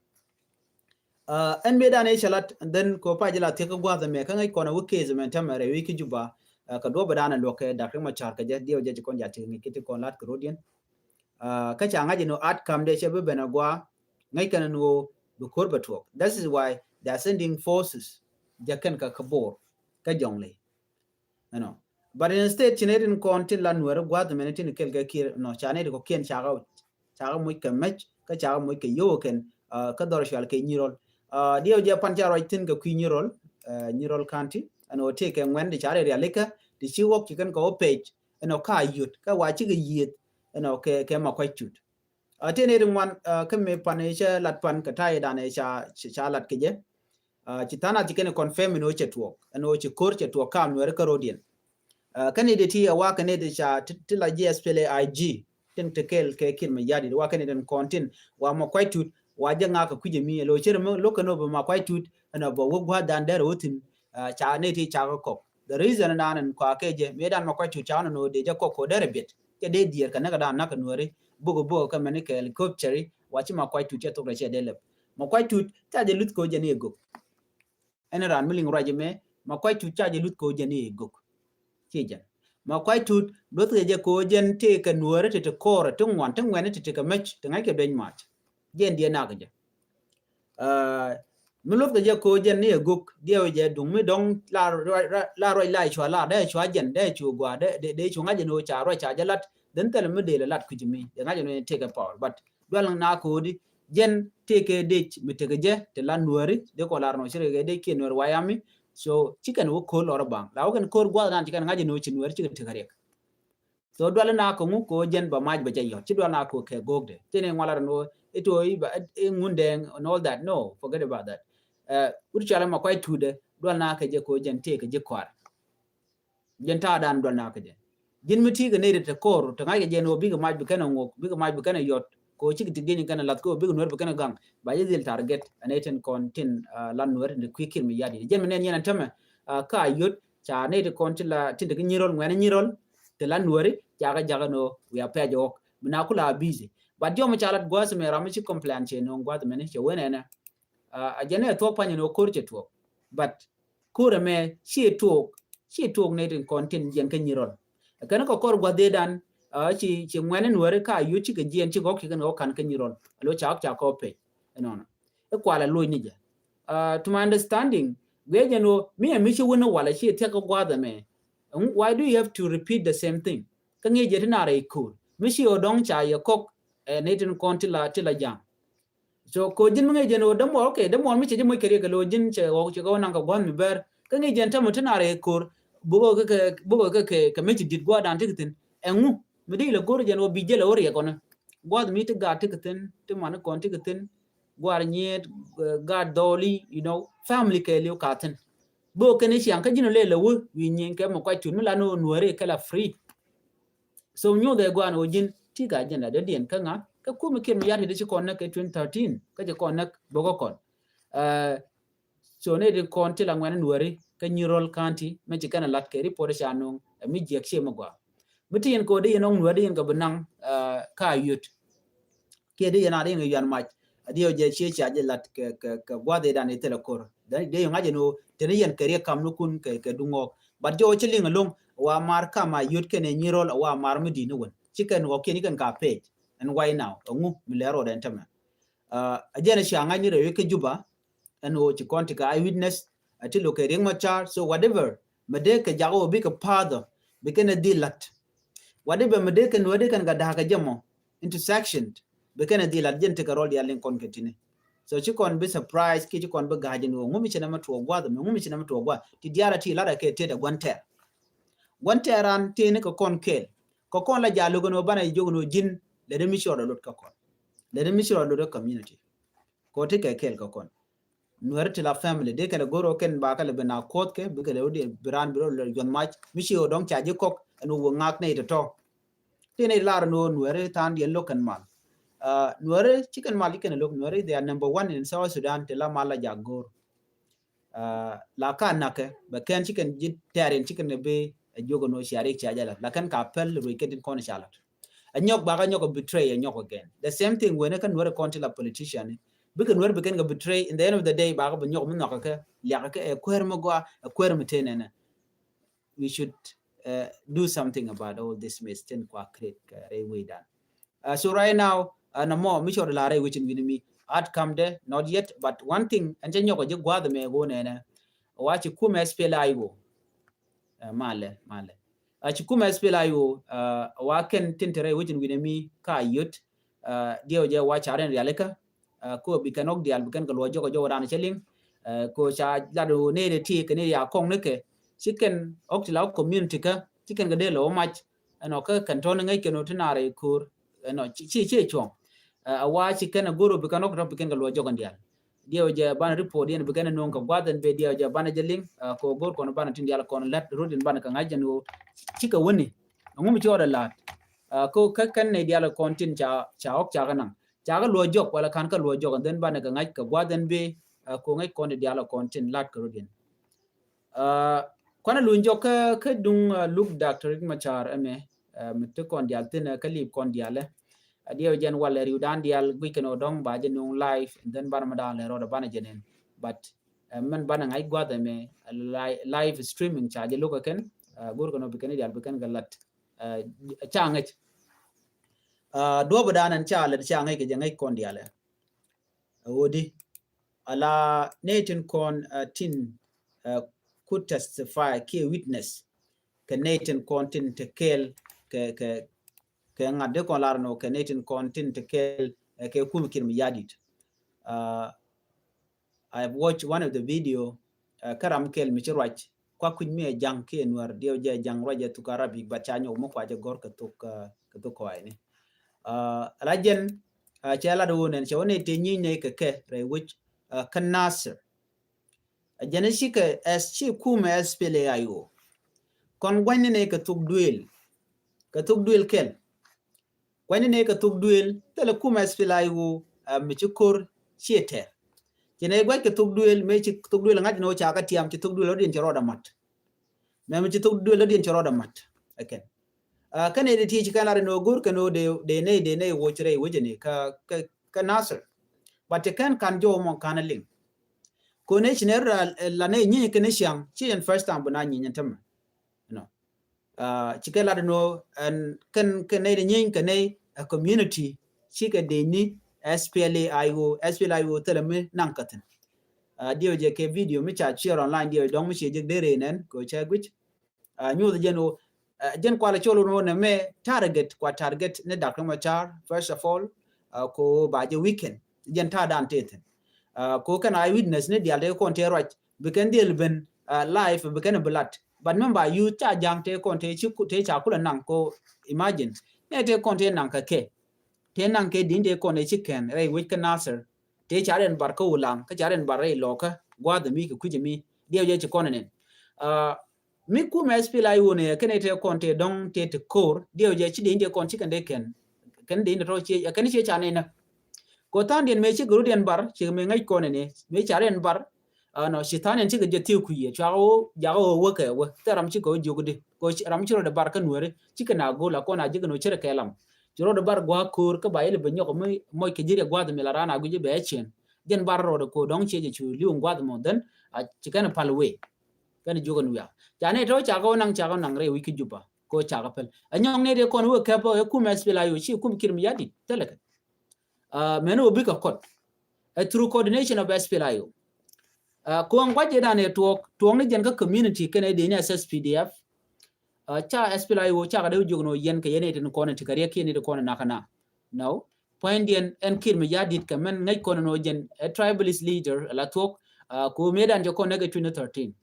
A, ɛn mëë dan cɛ lat, and then kɛ wä pa jɛ la thiak kä gua̱th ɛmɛ, kä ŋäc kɔn a wä case ɛmɛ tämɛ rɛy wi̱c kä Juba. A, kɛ duɔp ɛ dan ɛ luɔk kɛ Dak Riek Machar kɛ jɛ, diɛw jɛ ci kɔn ja ti ŋi̱c kä ti kɔn lat kɛ rot yɛn. A, kä ca ŋa̱c ɛn ɣöö outcome dee cɛ bi ben a gua, ŋäc kɛn ɛn ɣöö bi ko̱r bɛ tuɔɔk. That is why they are sending forces. Jɛ kɛn kä kä Bor, kä Jɔŋlei. You know. But instead, ci nɛy tin kɔn tin la Nuɛr gua̱th mɛn tin kɛl kɛ Kiir, you know, ca nɛy ti kɔ̱kiɛn ca kɛ, ca kɛ moc kɛ mɛc, kä ca kɛ moc kɛ yio̱w kɛn, a, kä dhɔr cual kɛ Nyirol. A, diɛw jɛ pan ca ruac thi̱n kɛ kui̱ Nyirol, a, Nyirol County, ɛn ɣöö tëë kɛ ŋuɛn ti ca rɛ rialikä, ti ci wɔk ci kɛn kɛ wä pec, ɛn ɣöö ka yot, kä wa cikɛ yieth, ɛn ɣöö kɛ, kɛ Makuac Tut. A, tëë nɛy ti ŋuan, a, kä mëë pan i̱ cɛ lat pan kɛ ta̱yɛ dan i̱ ca, ca lat kɛ jɛ. A, ci tha̱a̱ŋ nath ci kɛn confirm ɛn ɣöö cɛ tuɔɔk, ɛn ɣöö ci ko̱r cɛ tuɔɔk kaam Nuɛri kä rɔ̱diɛn. A, kä nɛy ti ti a wa kɛ nɛy ti ca ti, ti la ji̱ S P L A I G tin te kɛɛl kɛ Kiir Mayardit, wa kɛ nɛy tin kɔn tin wa Makuac Tut wa jɛ ŋa̱k kɛ kui̱c ɛmi, ɛn ɣöö cɛ rɛ mi lo̱k kɛn ɣöö bɛ Makuac Tut ɛn ɣöö bɛ wä gua̱a̱th dan dɛr ɣöö thi̱n, a, ca nɛy ti ca kɛ kɔk. The reason dan in kua kɛ jɛ, mi dan ma kuac tut ca nɔ nɔ dee jɛ kɔk kɔ derɛ biet. Kɛ dee dier kɛ näk dan näk nuɔri, buk buk kɛ mɛni kɛ helicopter, wa ci ma kuac tut cɛ thok rɛ cɛ dee lɛp. Ma kuac tut ca jɛ luth kɔ jɛ ni gok. Ɛn ran mi liŋ ruac mɛ, ma kuac tut ca jɛ luth kɔ jɛ ni gok. Ci jɛ. Ma kuac tut, luth kɛ jɛ kɔ jɛ ni tee kɛ nuɔri ti ti kɔrɛ, ti ŋuan, ti ŋuɛni ti ti kɛ mec, ti ŋa̱c kɛ dueny mac. Jɛ ni diɛ nak jɛ. Mi luth kɛ jɛ kɔ jɛ ni ɛ gok, diɛ wä jɛ duŋ mi dɔŋ la ruac, la ruac la cua la, dee cua jɛn, dee cua gua, dee, dee, dee cua ŋa̱c jɛ ni wä ca ruac ca jɛ lat, then thil mi dee lɛ lat kui̱c mi, dee ŋa̱c jɛ ni wä take a power, but dual na kodi, jɛn tekɛ dec mi tekɛ jɛ, ti la nuɔri, dee kɔ lar nɔ ci rɛ dec kiɛ nuɔri wayami, so, ci kɛn wä kor lɔr baŋ, la wä kɛn kor guath nan ci kɛn ŋa̱c jɛ ni wä ci nuɔri ci kɛ tekɛ riɛk. So dual na kɛ ŋu kɛ wä jɛn ba mac ba jɛ yɔt. Ci dual na kɛ wä kɛ gokdɛ. Ci ni ŋualar ni wä, it wä iba, i ŋundɛ and all that. No, forget about that. Wut cɔalɛ ma kuay tudɛ, dual na kɛ jɛ kɛ wä jɛn tëë kɛ ji̱ kɔar. Jɛn ta̱a̱ dan dual na kɛ jɛ. Ji̱n mi ti kɛ nɛy ri te kor, te ŋa̱c kɛ jɛn wä bikɛ mac bi kɛn ɛ ŋok, bikɛ mac bi kɛn ɛ yɔt. Kɛ wä cik ti geny kɛn ɛ lath kɛ wä bikɛ nuɛr bi kɛn ɛ gaŋ. Ba jɛ dhil target, ɛ nɛy tin kɔn tin, ah, lan nuɛr tin kui̱ kir mi yadi. Jɛn mi nɛn yɛn ɛ tämɛ, ah, ka yot, ca nɛy ti kɔn ti la, tin ti kɛ nyirol, ŋuɛn nyirol, ti la nuɛri, ca kɛ jakɛ no, wiaa pɛc ɣɔk. Mi na kula busy. But jɔm ca lat gua̱th mɛ ram mi ci complain cɛ no gua̱th mɛni, cɛ wen ɛnɛ. Ah, a jɛn ɛ thuɔk pany no kor cɛ tuɔk. But kor ɛmɛ, ci tuɔk, ci tuɔk nɛy tin kɔn tin jiɛn kɛ nyirol. Kɛn kɛ kɔr gua̱th dee dan, ah, ci, ci ŋuɛn nuɛri ka yot ci kɛ jiɛn ci gɔk ci kɛn kɛ kan kɛ nyirol. Alo ca ɣɔk ca kɔ pɛc. Ɛnɔnɔ. Ɛ kualɛ loc ni jɛ. Ah, to my understanding, guiɛ jɛn wä, mi ɛ mi ci wä ni walɛ ci thiak kɛ gua̱th ɛmɛ. Why do you have to repeat the same thing? Kä ŋi̱i̱c jɛ ti nar ɛ ko̱r. Mi ci ɣä dɔ̱ŋ ca yɛ kɔk, eh, ni tin kɔn ti la, ti la ja̱ŋ. So, ko ji̱n mi ŋi̱i̱c jɛn ɣä dämuɔl, okay, dämuɔl mi cɛ ji̱ moc kɛ riɛk kɛ lo ji̱n cɛ ɣɔk cɛ kɛ wä naŋ kɛ gua̱th mi bɛr. Kä ŋi̱i̱c jɛn tämɛ ti nar ɛ ko̱r. Bukɛ kɛ, kɛ, bukɛ kɛ, kɛ, kɛ mi ci dit gua̱dan ti kɛ thi̱n. Ɛŋu, mi di lɛ go̱r jɛn wä bi jɛ lɛ wä riɛk kɔnɛ. Gua̱th mi ti gaat ti kɛ thi̱n, ti mani kɔn ti kɛ thi̱n. Gua̱r nyiet, eh, gaat dhɔli, you know, family kɛ liw ka thi̱n. Bukɛ kɛn i̱ ciaŋ kä ji̱n lɛ lɛ wä wi̱i̱ nyieny kɛ mɛ kuac tut mi la ni wä nuääri kɛ la free. So nyuɔth ɛ gua̱a̱n wä ji̱n ti ka ji̱n la dee diɛn kä ŋa kä kumɛ kiɛn mi yar ti dee ci kɔn näk kɛ twenty thirteen kä ci kɔn näk bokɛ kɔn. Eh, so ni di kɔn ti la ŋuɛn nuääri kä Nyirol County mɛ ci kɛn a lat kɛ report ca nuŋ, eh, mi jiɛk cie mi gɔaa. Mi ti yɛn kɛ wä di yɛn ɔŋ nuääri di yɛn kɛ bi naŋ, eh, ka yot. Kiɛ di yɛn a di yɛn kɛ yuan mac. A di ɔ jɛ cie ca jɛ lat kɛ, kɛ, kɛ gua̱th idan i thilɛ kor. Di yɛn ŋa̱c ɛn ɣöö teni yɛn kɛ riɛk kam ni kun kɛ, kɛ duŋ ɣɔk. But jɛ ɔ ci liŋ ɛlɔ̱ŋ, wa mar kam a yot kɛn ɛ Nyirol, wa mar mi di̱t ni wän. Ci kɛn ɣɔk kiɛn ci kɛn ka page. And why now? Ɛŋu mi lɛ rɔɔd ɛn tämɛ. Ah, a jɛn a cia ŋa̱c ni rɛy wec kä Juba, ɛn ɣöö ci kɔn ti kɛ eyewitness, a ti lo̱k kɛ Riek Machar, so whatever, mɛ dee kɛ jak ɣöö bikɛ pa̱a̱th ɔ, bi kɛn ɛ dhil la̱t. Whatever, mɛ dee kɛn, wä dee kɛn kɛ da̱a̱k kɛ jɛ mɔ, into section, bi kɛn ɛ dhil la̱t jɛn ti kɛ rɔl diaal liŋ kɔn kɛ tini. So ci kɔn bi surprise, kiɛ ci kɔn bi ga̱a̱c ɛn ɣöö ŋu mi ci nɛmɛ tuɔɔk gua̱a̱th, mɛ ŋu mi ci nɛmɛ tuɔɔk gua̱a̱th, ti diaal a ti la̱t ɛ kɛ tet ɛ gua̱n tɛɛr. Gua̱n tɛɛr an tini kɛ kɔn kɛɛl. Kɛ kɔn la ja̱ lo̱k ɛn ɣöö banɛ jiök ɛn ɣöö ji̱n, lɛ dee mi ci rɔɔd ɛ lot kä kɔn. Lɛ dee mi ci rɔɔd lot kä community. Kɛ ɣöö ti kɛ kɛɛl kɛ kɔn. Nuɛri ti la family, dee kɛn a go̱r ɔ kɛn ba kɛ lɛ ben a kuɔth kɛ, bi kɛ lɛ wä di bi raan bi rɔ lɛ juɔth mac, mi ci ɣöö dɔ̱ŋ ca ji̱ kɔk, ɛn wä wä ŋa̱k nɛy tɔ̱tɔ̱. Ti nɛy lar ɛn wä nuɛri tha̱a̱ŋ diɛn lo̱k kɛn mal. Ah, nuɛri ci kɛn mal ci kɛn lo̱k, nuɛri they are number one in South Sudan, ti la mal la jak go̱r. Ah, la ka nakɛ, bɛ kɛn ci kɛn ji̱ tɛ̈r in ci kɛn bi, eh, jiök ɛn wä cia Riek cia jɛ lat. La kɛn ka pɛl ruec kɛn tin kɔn ca lat. Ɛ nyɔk bakɛ nyɔk ɛ betray, ɛ nyɔk again. The same thing when ɛ kɛ nuɛr ɛ kɔn ti la politician ni. Bikɛ nuɛr bi kɛn kɛ betray, in the end of the day, bakɛ bi nyɔk mi nhɔkɛ kɛ, liakɛ kɛ, ɛ kuɛɛr mi gɔaa, ɛ kuɛɛr mi ten ɛnɛ. We should, uh, do something about all this mess tin kua create kɛ rɛy wecdan. Uh, so right now, uh, nɔmɔ mi cɔr la rɛy wecin wi̱ni mi. Outcome de, not yet, but one thing, ɛn cɛ nyɔk ɛ ji̱ gua̱a̱th mɛ go̱o̱n ɛnɛ. Wa ci kumɛ S P L A I O. Uh, malɛ, malɛ. A ci kumɛ S P L A I O, uh, wa kɛn tin te rɛy wecin wi̱ni mi ka yot, uh, diɛw jɛ wa ca rɛn rialikä, uh, ko bi kɛn ɔk diaal bi kɛn kɛ luɔ jɔk jɔk ran cɛ liŋ, uh, ko ca lat ɣöö nɛy ti kɛ nɛy ya kɔŋ ni kɛ, ci kɛn ɔk ti la community kä, ci kɛn kɛ dee lɛ wä mac, ɛnɔ kä kɛn tɔn ŋäc kɛn ɔ ti naar ɛ ko̱r, ɛnɔ ci, ci, ci cuɔ̱ŋ. Uh, a wa ci kɛn a go̱r ɔ bi kɛn ɔk tɔ̱ bi kɛn kɛ luɔ jɔk ɛn diaal. Diɛw jɛ banɛ report yɛn bi kɛn nuɔ̱ŋ kɛ gua̱th ɛn bɛ diɛw jɛ banɛ jɛ liŋ, ah, kɛ go̱r kɔn banɛ tin diaal kɔn lät rut in banɛ kɛ ŋa̱c jɛn ɣöö cikɛ wäni. Ɛŋu mi ci ɣɔt ɛ la̱t. Ah, kɛ kɛ kɛn nɛy diaal kɔn tin ca, ca ɣɔk ca kɛ naŋ. Ca kɛ luɔ jɔk wala ka̱n kɛ luɔ jɔk and then banɛ kɛ ŋa̱c kɛ gua̱th ɛn bɛ, ah, kɛ ŋa̱c kɔn diaal kɔn tin la̱t kɛ rut yɛn. Ah, Kuanɛ luny jɔk kä, kä duŋ, uh, luk Doctor Riek Machar ɛmɛ, uh, mi ti kɔn dial thin, uh, kä lip kɔn dial ɛ. Uh, diɛw jɛn walɛ riw dan dial guic kɛn ɔ dɔŋ ba jɛ nuŋ live, and then banɛ ma dan lɛ rɔdɛ banɛ jɛ nen. But, uh, mɛn banɛ ŋa̱c guath ɛmɛ, uh, li-, live streaming ca jɛ luk ɛ kɛn, uh, go̱r kɛn ɔ bi kɛn dial bi kɛn kɛ lat. Uh, ca ŋäc. Uh, duɔp dan ɛn ca lɛ ca ŋäc kɛ jɛ ŋäc kɔn dial ɛ. Ɛ wodi. Ala nɛy tin kɔn, uh, tin, uh, ku testify kiɛ witness kɛ nɛy tin kɔn tin te kɛɛl kɛ, kɛ, kɛ ŋa̱t di kɔn lar nɔ kɛ nɛy tin kɔn tin te kɛɛl, uh, kɛ kum Kiir Mayardit. Uh, I have watched one of the video, uh, kä ram kɛl mi ci ruac kua kui̱c mi ɛ jaŋ kiɛ Nuɛr diɛw jɛ jaŋ ruac jɛ thuk Arabic, but ca nyɔk mi kua jɛ gɔr kɛ thuk, uh, kɛ thuk kɔaini. Uh, ala jɛn, uh, cɛ lat wun ɛn cɛ wun ɛ te nyieny nɛ kɛ kɛ rɛy wec, uh, kä Nasir. A jɛn cikɛ as ci kumɛ S P L A I O. Kɔn gua̱nyni nɛ kɛ thuk duëël. Kɛ thuk duëël kɛl. Gua̱nyni nɛ kɛ thuk duëël, thilɛ kumɛ S P L A I O, uh, mi ci ko̱r ciɛ tɛr. Ci nɛ gua̱c kɛ thuk duëël, mëë ci thuk duëël ŋa̱c ni wä ca kä tiam, ci thuk duëël rɔ̱diɛn ci rɔɔdɛ mat. Mɛ mi ci thuk duëël rɔ̱diɛn ci rɔɔdɛ mat. Ɛ kɛn. Uh, kɛn ɛ di ti ci kɛn lar in wä go̱r kɛn wä dee, dee nɛy, dee nɛy wä ci rɛy wecɛ ni kä, kä, kä Nasir. But ti kɛn kan jɔw mɔ kan a liŋ. Kɔn ɛ ci nɛ la, la nɛ nyieny kɛn ciaŋ, ci ɛn first time bi na nyieny ɛn tämɛ. You know. Uh, ci kɛ lat nɔ ɛn kɛn, kɛn nɛy di nyieny kɛ nɛy a community ci kɛ dee ni S P L A I O, S P L A I O thilɛ mi naŋ kä thin. Uh, diɛw jɛ kɛ video mi ca share online diɛw dɔŋ mi ci jɛ dee rɛy nɛn kɛ cɛ guic. Uh, nyuth jɛn wä, uh, jɛn kualɛ col wä nɛ mɛ target kua target ni Doctor Machar, first of all, uh, ko ba jɛ weekend. Jɛn ta̱a̱ dan te thin. Uh, ko kɛn eye witness ni dial te kɔn te ruac, bi kɛn dhil ben, uh, live, bi kɛn bi lat. But mɛn ba yuth ca ja̱ŋ te kɔn te ci ku-, te ca kulɛ naŋ ko imagine. Nɛ te kɔn te naŋ kɛ kɛ. Te naŋ kɛ din te kɔn te ci kɛn rɛy wec kä Nasir. Te ca rɛn bar kä Ulaŋ, kä ca rɛn bar rɛy Lɔkä, gua̱a̱th mi kɛ kui̱c mi. Diɛw jɛ ci kɔn nɛn. Uh, mi kumɛ S P L A I O nɛ kɛn te kɔn te dɔŋ te te ko̱r. Diɛw jɛ ci din te kɔn ci kɛn te kɛn. Kɛn din te tɔ ci, kɛn ci ca nɛn na. Ko tha̱a̱ŋdiɛn mëë cikɛ rut yɛn bar, cikɛ mëë ŋäc kɔn ɛn ɛ, mëë ca rɛn bar, uh, nɔ, ci tha̱a̱ŋdiɛn cikɛ jɛ thiek kui̱ yɛ, cua ɣä wä, jakä ɣä wä kɛ wä, thil ram cikɛ wä jiök di, ko ci, ram ci rɔɔdɛ bar kä Nuääri, cikɛ na go̱o̱l a kɔn a ji̱ kɛ nɔ cärɛ kɛ lam. Ci rɔɔdɛ bar gua̱a̱k ko̱o̱r, kä ba yɛl bɛ nyɔk mi, mɔc kɛ ji̱ riɛk gua̱a̱th mi la raan a gui̱c bɛ cien. Jɛn bar rɔɔdɛ ko dɔ̱ŋ ciɛ jɛ cu li̱w gua̱a̱th mɔ, then, a ci kɛn pal wee. Kɛn jiök ɛn wiaa. Ca nɛ tɔ ca kɛ wä naŋ, ca kɛ naŋ rɛy wi̱c kä Juba, ko ca kɛ päl. Ɛ nyɔŋ nɛ dee kɔn wä kɛp ɛ kum S P L A I O, ci kum Kiir Mayardit, thilɛ kɛ. Uh, mɛn wä bikɛ kɔt. Ɛ through coordination of S P L A I O. Uh, kuɔŋ guac jɛ dan ɛ tuɔɔk, tuɔɔk ni jɛn kä community kɛnɛ dee ni S S P D F. Uh, ca S P L A I O ca kɛ dee wä jiök nɔ yɛn kɛ yɛn ɛ tin kɔn ɛ ti kɛ riɛk kiɛn ɛ ti kɔn ɛ nakä na. No. Puɔ̱nydiɛn ɛn Kiir Mayardit kɛ mɛn ŋäc kɔn ɛ nɔ jɛn ɛ tribalist leader ɛ la tuɔɔk, uh, ku mëë dan jɛ kɔn ɛ kɛ twenty thirteen.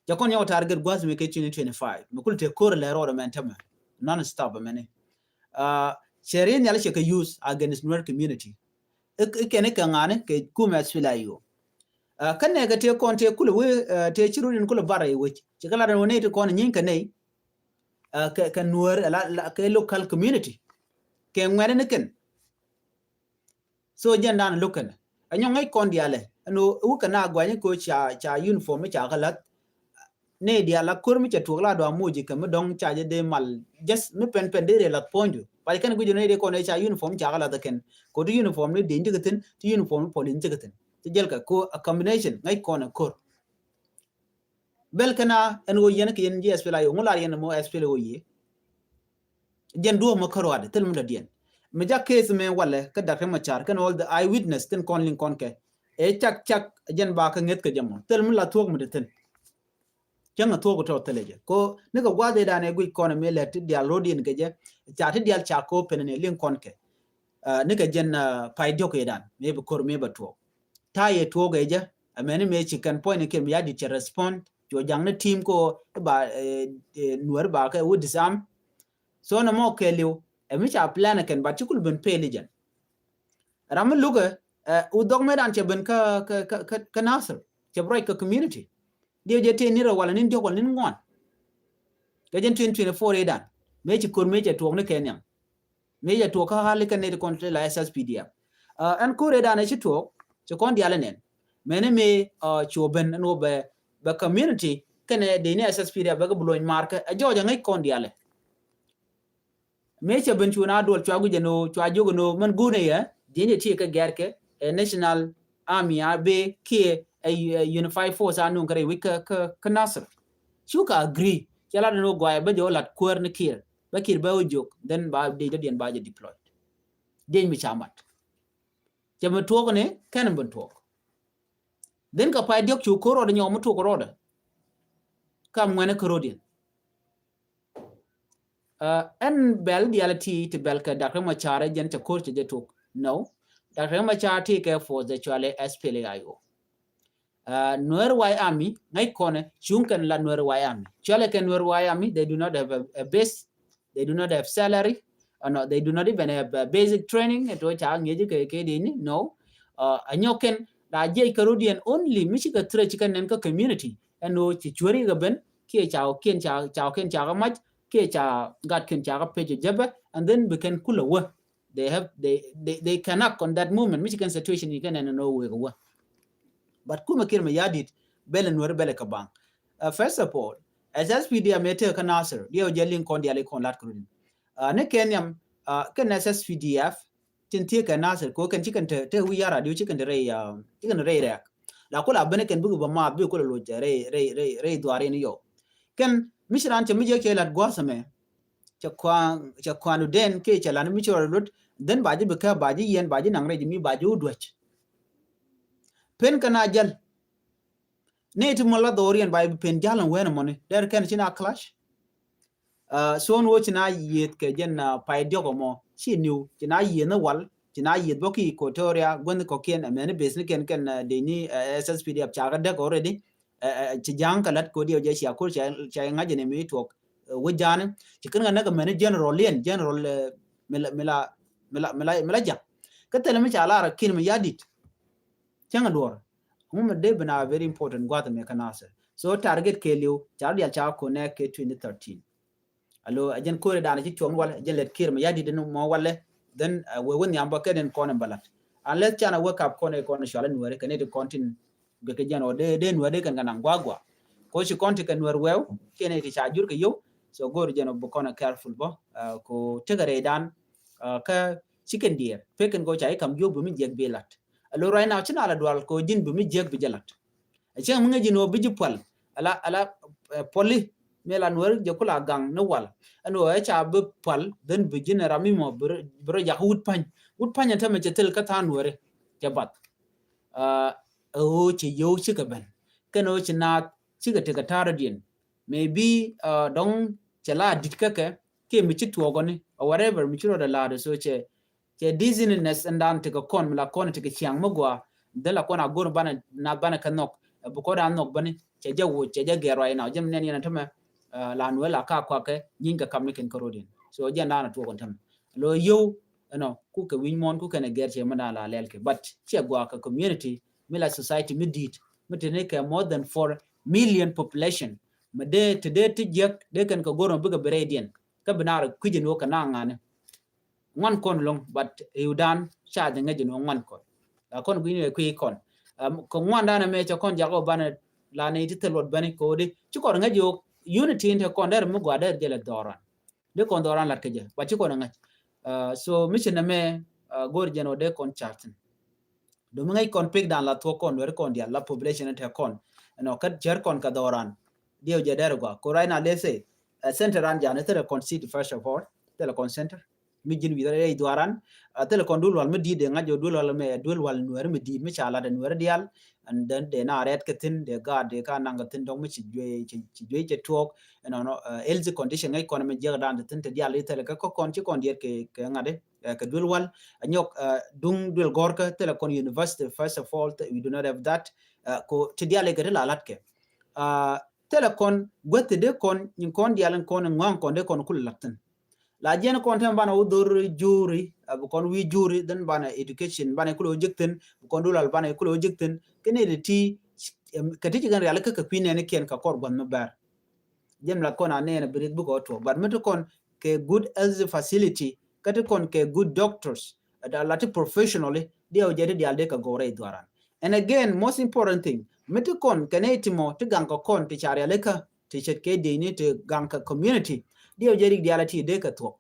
Jɛ kɔn yɔŋ target gua̱th mi kɛ twenty twenty-five. Mi kul te ko̱r lɛ rɔɔdɛ mɛn tämɛ. Non stop mɛni. Uh, cɛ riɛn nhial cɛ kɛ use against Nuer community. Ik, ik kɛn ik kɛ ŋa̱ni kɛ kumɛ S P L A I O. Uh, kɛn nɛ kɛ te kɔn te kul wee, uh, te ci rut in kul bar i̱ wec. Ci kɛ lat in wä nɛy ti kɔn nyieny kɛ nɛy. Uh, kɛ, kɛ Nuer, la, la, kɛ local community. Kɛ ŋuɛ̈tni kɛn. So jɛn dan lo̱k kɛn. Ɛ nyɔŋ ŋäc kɔn diaalɛ. Ɛn ɣöö wä kɛ na guany ko ca, ca uniform mi ca kä la̱th. Ni diaal la ko̱r mi ca tuɔk la dɔ̱a̱ moc kɛ mi dɔ̱ŋ ca jɛ dee mal. Just mi pɛn pɛn dee rɛ la̱th puɔ̱nydu. But kɛn guic ni dee kɔn ɛ ca uniform ca kä la̱th kɛn. Ko ti uniform ni dee ti kɛ thi̱n, ti uniform ni police ti kɛ thi̱n. Ti jɛl kɛ ko a combination ŋäc kɔn ɛ ko̱r. Bel kɛn a ɛn ɣöö yɛn kɛ yɛn ji̱ S P L A I O, ŋu lar yɛn mɔ S P L A I O yɛ. Jɛn duɔ̱ɔ̱p mɔ kä ruaadɛ, thil mi dɔ̱diɛn. Mi jak case mɛ walɛ, kä Doctor Machar, kɛn all the eyewitness, tin kɔn liŋ kɔn kɛ. Ɛ cak cak, jɛn ba kä ŋeth kɛ jɛ mɔ. Thil mi la thuɔ̱k mi dee thi̱n. Cäŋ a thuɔ̱k tɔ thilɛ jɛ. Ko, ni kɛ gua̱a̱th ɛ dan ɛ guic kɔn ɛ mi lɛ ti diaal ro̱diɛn kɛ jɛ. Ca ti diaal ca ko pen ni liŋ kɔn kɛ. Uh, ni kɛ jɛn, uh, pay diɔk ɛ dan. Mi bi ko̱r mi ba tuɔk. Ta̱a̱ yɛ tuɔɔk ɛ jɛ, ɛ mɛni mëë ci kɛn puɔ̱ny ni Kiir Mayardit cɛ respond, cuɔ ja̱ŋ ni team ko ba, eh, eh, Nuɛr ba kɛ wä disarm. So nɛ mɔ kɛɛliw, ɛ mi ca plan ɛ kɛn, but ci kul ben pɛɛl i̱ jɛn. Ram mi lukɛ, eh, wä dhɔk mëë dan cɛ ben kä, kä, kä, kä, kä Nasir, cɛ bi ruac kä community. Diɛ jɛ tëë ni rɛ walɛ ni diɔk walɛ ni ŋuan. Kɛ jɛn twenty twenty-four i̱ dan, mëë ci ko̱r mëë cɛ tuɔɔk ni kɛ nhiam. Mëë jɛ tuɔɔk kä hali kɛ nɛy ti kɔn ti la S S P D F. Uh, ɛn ko̱r ëë dan ɛ ci tuɔɔk, ci kɔn diaal ɛ nɛn. Mɛni mëë, uh, cuɔ ben ɛn wä bɛ, bɛ community, kɛnɛ dee ni S S P D F bɛ kɛ bi luɔny markɛ. Ɛ jɔɔc ɛ ŋäc kɔn dialɛ. Mëë cɛ ben cu na duɔl cua guic ɛn ɣöö cua jiök ɛn ɣöö mɛn guun ɛ yɛ ji̱n jɛ ti kɛ gɛr kɛ ɛ National Army a bee kiɛ ɛ Unified Force a nuŋ kɛ rɛy wi̱c kä kä Nasir. Cu ka agree cɛ lat ɛn ɣöö guayɛ bä jɛ wä lat kuäär ni Kiir bä Kiir bä wä jiök, then ba dee dɔ̱diɛn ba jɛ deployed. Dee mi ca mat. Cɛ mi tuɔɔk ni kɛn mi ben tuɔɔk. Then kɛ pay diɔk cu ko̱r rɔɔdɛ nyɔk mi tuɔɔk rɔɔdɛ. Kam ŋuɛnɛ kärɔɔdiɛn. Ɛn bɛl diaal ti ti bɛl kɛ Doctor Machar jɛn cɛ ko̱r cɛ jɛ tok. No. Doctor Machar ti kɛ force de cualɛ S P L A I O. Nuer White Army ŋäc kɔnɛ cuŋ kɛn la Nuer White Army. Cualɛ kɛ Nuer White Army, they do not have a, a base. They do not have salary. Uh, no, they do not even have a basic training. Ɛn tɔ ca ŋi̱eec kɛ kɛ dini. No. A nyɔk kɛn la jiɛc kärɔɔdiɛn only mi cikɛ threat cikɛ nɛn kä community. Ɛn ɣöö ci cuäri kɛ ben kiɛ ca kiɛn ca ca kiɛn ca kɛ mac kiɛ ca gat kiɛn ca kɛ pec jɛpɛ, and then bi kɛn kulɛ wä. They have, they, they, they can act on that moment. Mi ci kɛn situation yi kɛn ɛn nɔ wek wä. But kumɛ Kiir Mayardit bɛlɛ Nuɛr bɛlɛ kɛ baŋ. Uh, first of all, as S P D F mɛ tëë kä Nasir, diɛ wä jɛ liŋ kɔn diali kɔn lat kɛ run. Uh, ni kɛn yam, uh, kɛn S S P D F tin thiee kɛ Nasir ko kɛn ci kɛn te te wi̱i̱ yara diu ci kɛn te rɛy, uh, ci kɛn te rɛy rɛɛk. La kula bene kɛn bikɛ bä maath bikɛ kula loc rɛy rɛy rɛy rɛy dhuaar in yɔ. Kɛn mi ci ran cɛ mi jɛ kɛ lat gua̱a̱th ɛmɛ. Cɛ kuan, cɛ kuan u den kɛ cɛ lan mi ci rɔ lut. Then ba ji̱ bi kɛ ba ji̱ yɛn ba ji̱ naŋ rɛy ji̱ mi ba ji̱ u duäc. Pen kɛ na jäl. Ni ti mɔ la dhoriɛn ba ji̱ bi pen jäl ɛn wen mɔni. Dɛr kɛn ci na clash. Uh, so ni wä ci na yieth kɛ jɛn, uh, pay diɔk mɔ ci niw ci na yieth ni wal ci na yieth bä ki Equatoria guänh kɔkiɛn ɛmɛni base ni kɛn kɛn, uh, dee ni, uh, S S P D F ca kɛ däk already. Ci ja̱a̱ŋ kɛ la̱t kodi ɔ jɛ cia kur cia ŋa̱c jɛ ni mi tuɔk. Wä ja̱a̱ni ci kän ŋa̱ näk mɛni general liɛn general, eh, mila mila mila mila mila ja̱a̱ŋ. Kä thilɛ mi ca lar Kiir Mayardit. Cäŋ duɔr ŋu mi dee bin a very important gua̱th mi kä Nasir. So target kɛ liw ca dial ca connect kɛ twenty thirteen. Alo a jɛn kori dan ci cuɔŋ wal a jɛn lɛt Kiir Mayardit ni mɔ walɛ. Then, uh, we wä nhiam bä kɛ den kɔn in bä lat. Unless can a wake up kɔn in kɔn in cual in weri kɛ ni ti kɔn tin bɛ kɛ jɛn ɔ dee dee nuɛ dee kɛn kɛ naŋ guagua. Ko ci kɔn ti kɛ nuɛr wɛw kɛn ti ca jur kɛ yow. So go̱o̱r jɛn ɔ bi kɔn a careful bä, uh, ko tekɛ rɛy dan, uh, kä ci kɛn diɛɛr pekɛn ko ca i kam jiök bi mi jiɛk bi lat. Alo right now ci na la dual ko ji̱n bi mi jiɛk bi jɛ lat. A cieŋ mi ŋäc ji̱n ɔ bi ji̱ pual ala ala, uh, puali. Mi la nuɛr jɛ kula gaŋ ni wal ɛn ɣöö ɛ ca bi pual dhän bi ji̱n ram mi mɔ bi rɔ jak wut pa̱ny. Wut pa̱ny ɛn tämɛ cɛ thil kä tha̱a̱ŋ nuɛri cɛ bath. Ɛ ɣöö cɛ yio̱w cikɛ ben kɛn ɣöö ci naath cikɛ tekɛ ta̱a̱rä diɛn. Maybe, uh, dɔ̱ŋ cɛ la di̱t kä kɛ kiɛ mi ci tuɔɔkɔni or whatever mi ci rɔ dɛ la̱a̱dɛ so cɛ Cɛ dizziness ɛn dan tekɛ kɔn mi la kɔn tekɛ ciaŋ mi gua. Dhil la kɔn a go̱r banɛ na banɛ kɛ nhɔk. Ɛ bi kɔn a nhɔk bani cɛ jɛ woc cɛ jɛ gɛr ruac na jɛ mi nɛn yɛn a tämɛ. La nuɛ la ka kuakɛ nyieny kɛ kam ni kɛn kä ro̱diɛn. So jɛ dan a tuɔk ɛn tämɛ. Lo yio̱w ɛnɔ ku kɛ wi̱ny muɔ̱ɔ̱n ku kɛn ɛ gɛr cɛ mi dan la lɛl kɛ. But cɛ gua kɛ community mi la society mi di̱i̱t mi te ni kɛ more than four million population. Mi dee te dee ti jiäk dee kɛn kɛ go̱r mi bikɛ bi rɛydiɛn. Kä bi naar kui̱c ɛn wä kɛ na ŋa̱ni. Ŋuan kɔn loŋ, but iwdan ca jɛ ŋäc jɛ ni ŋuan kɔn. La kɔn gui̱ni ɛ kui̱ kɔn. Kɛ ŋuan dan ɛmɛ cɛ kɔn jakɔ banɛ la ni ti thil luɔt bäni kodi ci kɔn ŋäc jɛ wä unity in te kɔn der mi gua der jɛ lɛ dhɔran. Di kɔn dhɔran lat kɛ jɛ ba ci kɔn ŋäc. So mi ci nɛmɛ go̱r jɛ ni wä dee kɔn cartin. Domi ŋäc kɔn pik dan la thuɔk kɔn weri kɔn dial la population in te kɔn. Ɛnɔ kä cär kɔn kɛ dhɔran. Diɛw jɛ der gua ko right now let's say center ran jani thilɛ kɔn city first of all. Thilɛ kɔn center mi ji̱n wi̱i̱ rɛy dhuaran. Thilɛ kɔn duel wal mi di̱i̱t de ŋa̱c jɛ duel wal mɛ duel wal nuɛri mi di̱i̱t mi ca lat de nuɛri dial. And then de na rɛt kɛ thin de gaat de ka naŋ kɛ thin dɔŋ mi ci juey ci juey cɛ tuɔɔk. Ɛnɔnɔ healthy condition ŋäc kɔn mi jiɛk dan de thin te dial di thilɛ kɛ kɔ kɔn ci kɔn diɛt kɛ kɛ ŋa̱t de. Kɛ duel wal a nyɔk duŋ duel gɔrkä thilɛ kɔn university first of all we do not have that. Ko ti dial ikɛ ti la lat kɛ thilɛ kɔn guäthi de kɔn nyin kɔn dial in kɔn in ŋɔaŋ kɔn de kɔn kul lat thin. La jiɛn kɔn tɛm banɛ wä dhor juri a bi kɔn wi̱i̱ juri dhin banɛ education banɛ kul wä jek thin bi kɔn duel wal banɛ kul wä jek thin kɛ ni ti ti kɛ ti ci kɛn rial kä kɛ kui̱ nɛni kiɛn kɛ kɔr gua̱th mi bɛr. Jɛn la kɔn a nɛn a bi rik bikɔ tuɔk but mi ti kɔn kɛ good health facility kä ti kɔn kɛ good doctors. La ti professionally diɛw jɛ ti dial de kɛ gɔw rɛy dhuaran. And again, most important thing, mi ti kɔn kɛ nɛy ti mɔ ti gaŋ kɛ kɔn ti ca rialikä ti ce̱tkɛ dini ti gaŋ kɛ community, diɛw jɛ rik diaal a ti dee kɛ thuɔk.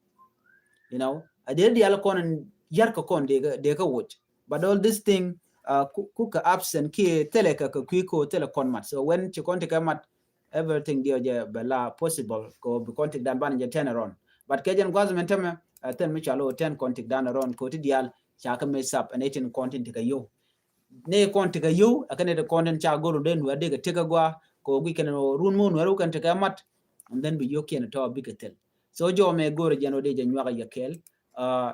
You know, a dee diaal kɔn yar kɛ kɔn dee kɛ woc. But all this thing, uh, ku kɛ absent kiɛ thilɛ kɛ kɛ kui̱ ko thilɛ kɔn mat. So when ci kɔn ti kɛ mat, everything diɛw jɛ bɛ la possible ko bi kɔn ti dan ban jɛ turn around. But kɛ jɛn gua̱th mɛn tämɛ, uh, thil mi cɔal o turn kɔn ti dan around ko ti diaal ca kɛ mess up and itin kɔn tin ti kɛ yow. Ne kɔn ti kɛ yow, a kɛn ti kɔn tin ca go̱r den wɛ dee kɛ ti kɛ gua ko gui kɛn o run mun wɛ ru kɛn ti kɛ mat. And then bi yow kiɛn tɔ bi kɛ thil. So jɔ mɛ go̱r jɛn o dee jɛ nyuak yɛ kɛl. Uh,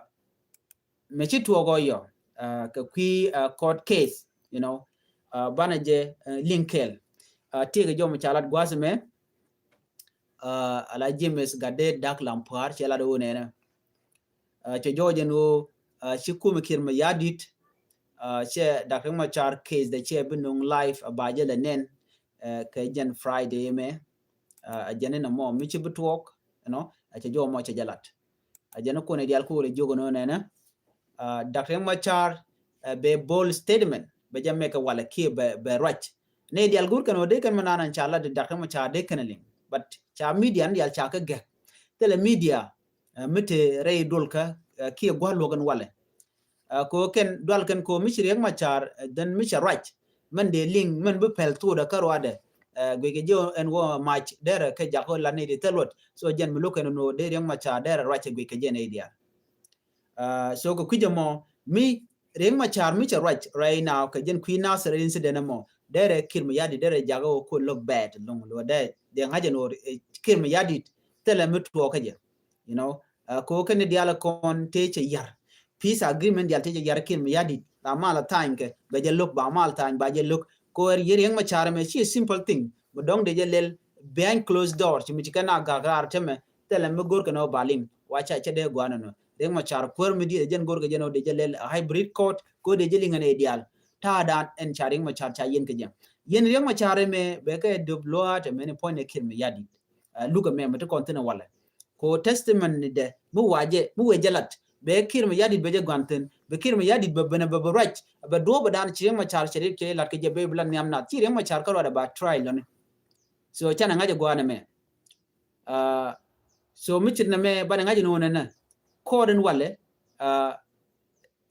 mɛ ci tuɔk ɔ yɔ, uh, kɛ kui̱, uh, court case, you know, uh, banɛ jɛ, uh, liŋ kɛl. Uh, ti kɛ jɔ mɛ ca lat gua̱th mɛ, uh, ala James Gatdet Dak Lam Puar cɛ lat o nɛnɛ. Uh, cɛ jɔɔc ɛn ɣöö, uh, ci kumɛ Kiir Mayardit, uh, cɛ Doctor Riek Machar case dɛ cɛ bi nuŋ live a ba jɛ lɛ nɛn, uh, kɛ jɛn Friday mɛ, uh, a jɛn in a mɔ mi ci bi tuɔɔk, you know, a cɛ jɔɔc mɔ cɛ jɛ lat. A jɛn kun i̱ dial kuul i̱ jiök ɛn ɣöö nɛnɛ, uh, Doctor Riek Machar, uh, bɛ bold statement bɛ jɛ mɛk kɛ walɛ kiɛ bɛ, bɛ ruac. Nɛy diaal go̱r kɛn ɣöö dee kɛn mi naan ca lat di Doctor Riek Machar dee kɛn liŋ. But ca media ni diaal ca kɛ gɛk. Thilɛ media, uh, mi te rɛy duɔlkä, uh, kiɛ gua̱l luɔk ɛn walɛ. Uh, ko kɛn dual kɛn ko mi ci Riek Machar, uh, then mi ca ruac. Mɛn dee liŋ, mɛn bi pɛl thuɔdɛ kä ruadɛ. Uh, guic kɛ jɛ ɛn wä mac derɛ kɛ jak ɣöö lat ni di thil luɔt. So jɛn mi lo̱k kɛn nɔ dee Riek Machar derɛ ruac kɛ guic kɛ jɛ nɛy diaal. Uh, so kɛ kui̱c ɛmɔ mi Riek Machar mi cɛ ruac right now kɛ jɛn kui̱ Nasir incident ɛmɔ, derɛ Kiir Mayardit derɛ jakä wä ko look bad loŋ luɔ dee dee ŋa̱c ɛn wä, eh, Kiir Mayardit thilɛ mi tuɔɔk kä jɛ. You know, uh, ko kɛn diaal kɔn tëë cɛ yar. Peace agreement diaal tëë cɛ yar Kiir Mayardit. Ba mal a tha̱a̱ny kɛ bɛ jɛ lo̱k, ba mal tha̱a̱ny ba jɛ lo̱k. Ko yɛ Riek Machar mɛ ci a simple thing. Bɛ dɔ̱ŋ dee jɛ lɛl behind closed door ci mi ci kɛn a gak raar tämɛ. Thilɛ mi go̱r kɛn ɔ ba liŋ wa ca cɛ dee gua̱n nɔ. Riek Machar kuäär mi diet jɛn go̱r kɛ jɛn ɔ dee jɛ lɛl a hybrid court ko dee jɛ liŋ ɛn ɛ diaal. Ta̱a̱ dan ɛn ca Riek Machar ca yɛn kɛ jɛ. Yɛn Riek Machar mɛ bɛ kɛ dup luaat ɛmɛni puɔ̱ny ɛ Kiir Mayardit. Uh, luk ɛmɛ mɛ ti kɔn thin ɛ walɛ. Ko testimony ni dɛ mi wa jɛ mi wee jɛ lat bɛ Kiir Mayardit bɛ jɛ gua̱n thin bɛ Kiir Mayardit bɛ ben bɛ bɛ ruac bɛ duɔ̱ɔ̱p bɛ dan ci Riek Machar cɛ ri cɛ lat kɛ jɛ bɛ bi la nhiam nath ci Riek Machar kä ruaat ɛ ba trial lɔni. So canɛ ŋa̱c ɛ gua̱n ɛmɛ. Uh, so mi cit nɛ mɛ banɛ ŋa̱c ni wunɛ nɛ kɔɔr in walɛ, uh,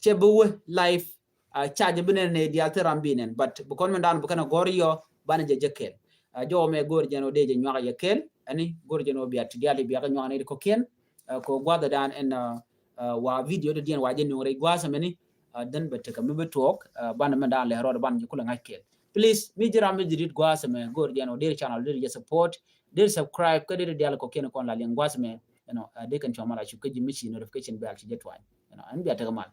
cɛ bi wä live, uh, ca jɛ bi nɛn nɛ diaal ti ram bi nɛn, but bi kɔn mɛn dan bi kɛn a gɔr yɔ banɛ jɛ jɛ kɛl. Uh, jɔwä mɛ go̱r jɛn wä dee jɛ nyuak yɛ kɛl, ɛni go̱r jɛn wä bia ti diaal bia kɛ nyuak nɛ di kɔkiɛn, uh, ko gua̱dhɛ dan ɛn, uh, uh, wa video di diɛn wa jɛ nuŋ rɛy gua̱a̱th ɛmɛni, uh, then bɛ tekɛ mi bi tuɔɔk, uh, banɛ mɛn dan lɛ rɔɔd banɛ jɛ kulɛ ŋa̱c kɛl. Please, mi ji̱ ram mi ji̱ dit gua̱a̱th ɛmɛ go̱r jɛn wä dee channel dee jɛ support, dee subscribe kä dee diaal kɔkiɛn kɔn la liɛŋ gua̱a̱th ɛmɛ. You know, uh, dee kɛn cua mal a cuk kä ji̱ mi ci notification bell ci jɛ tuany. You know, ɛn bia tekɛ mal.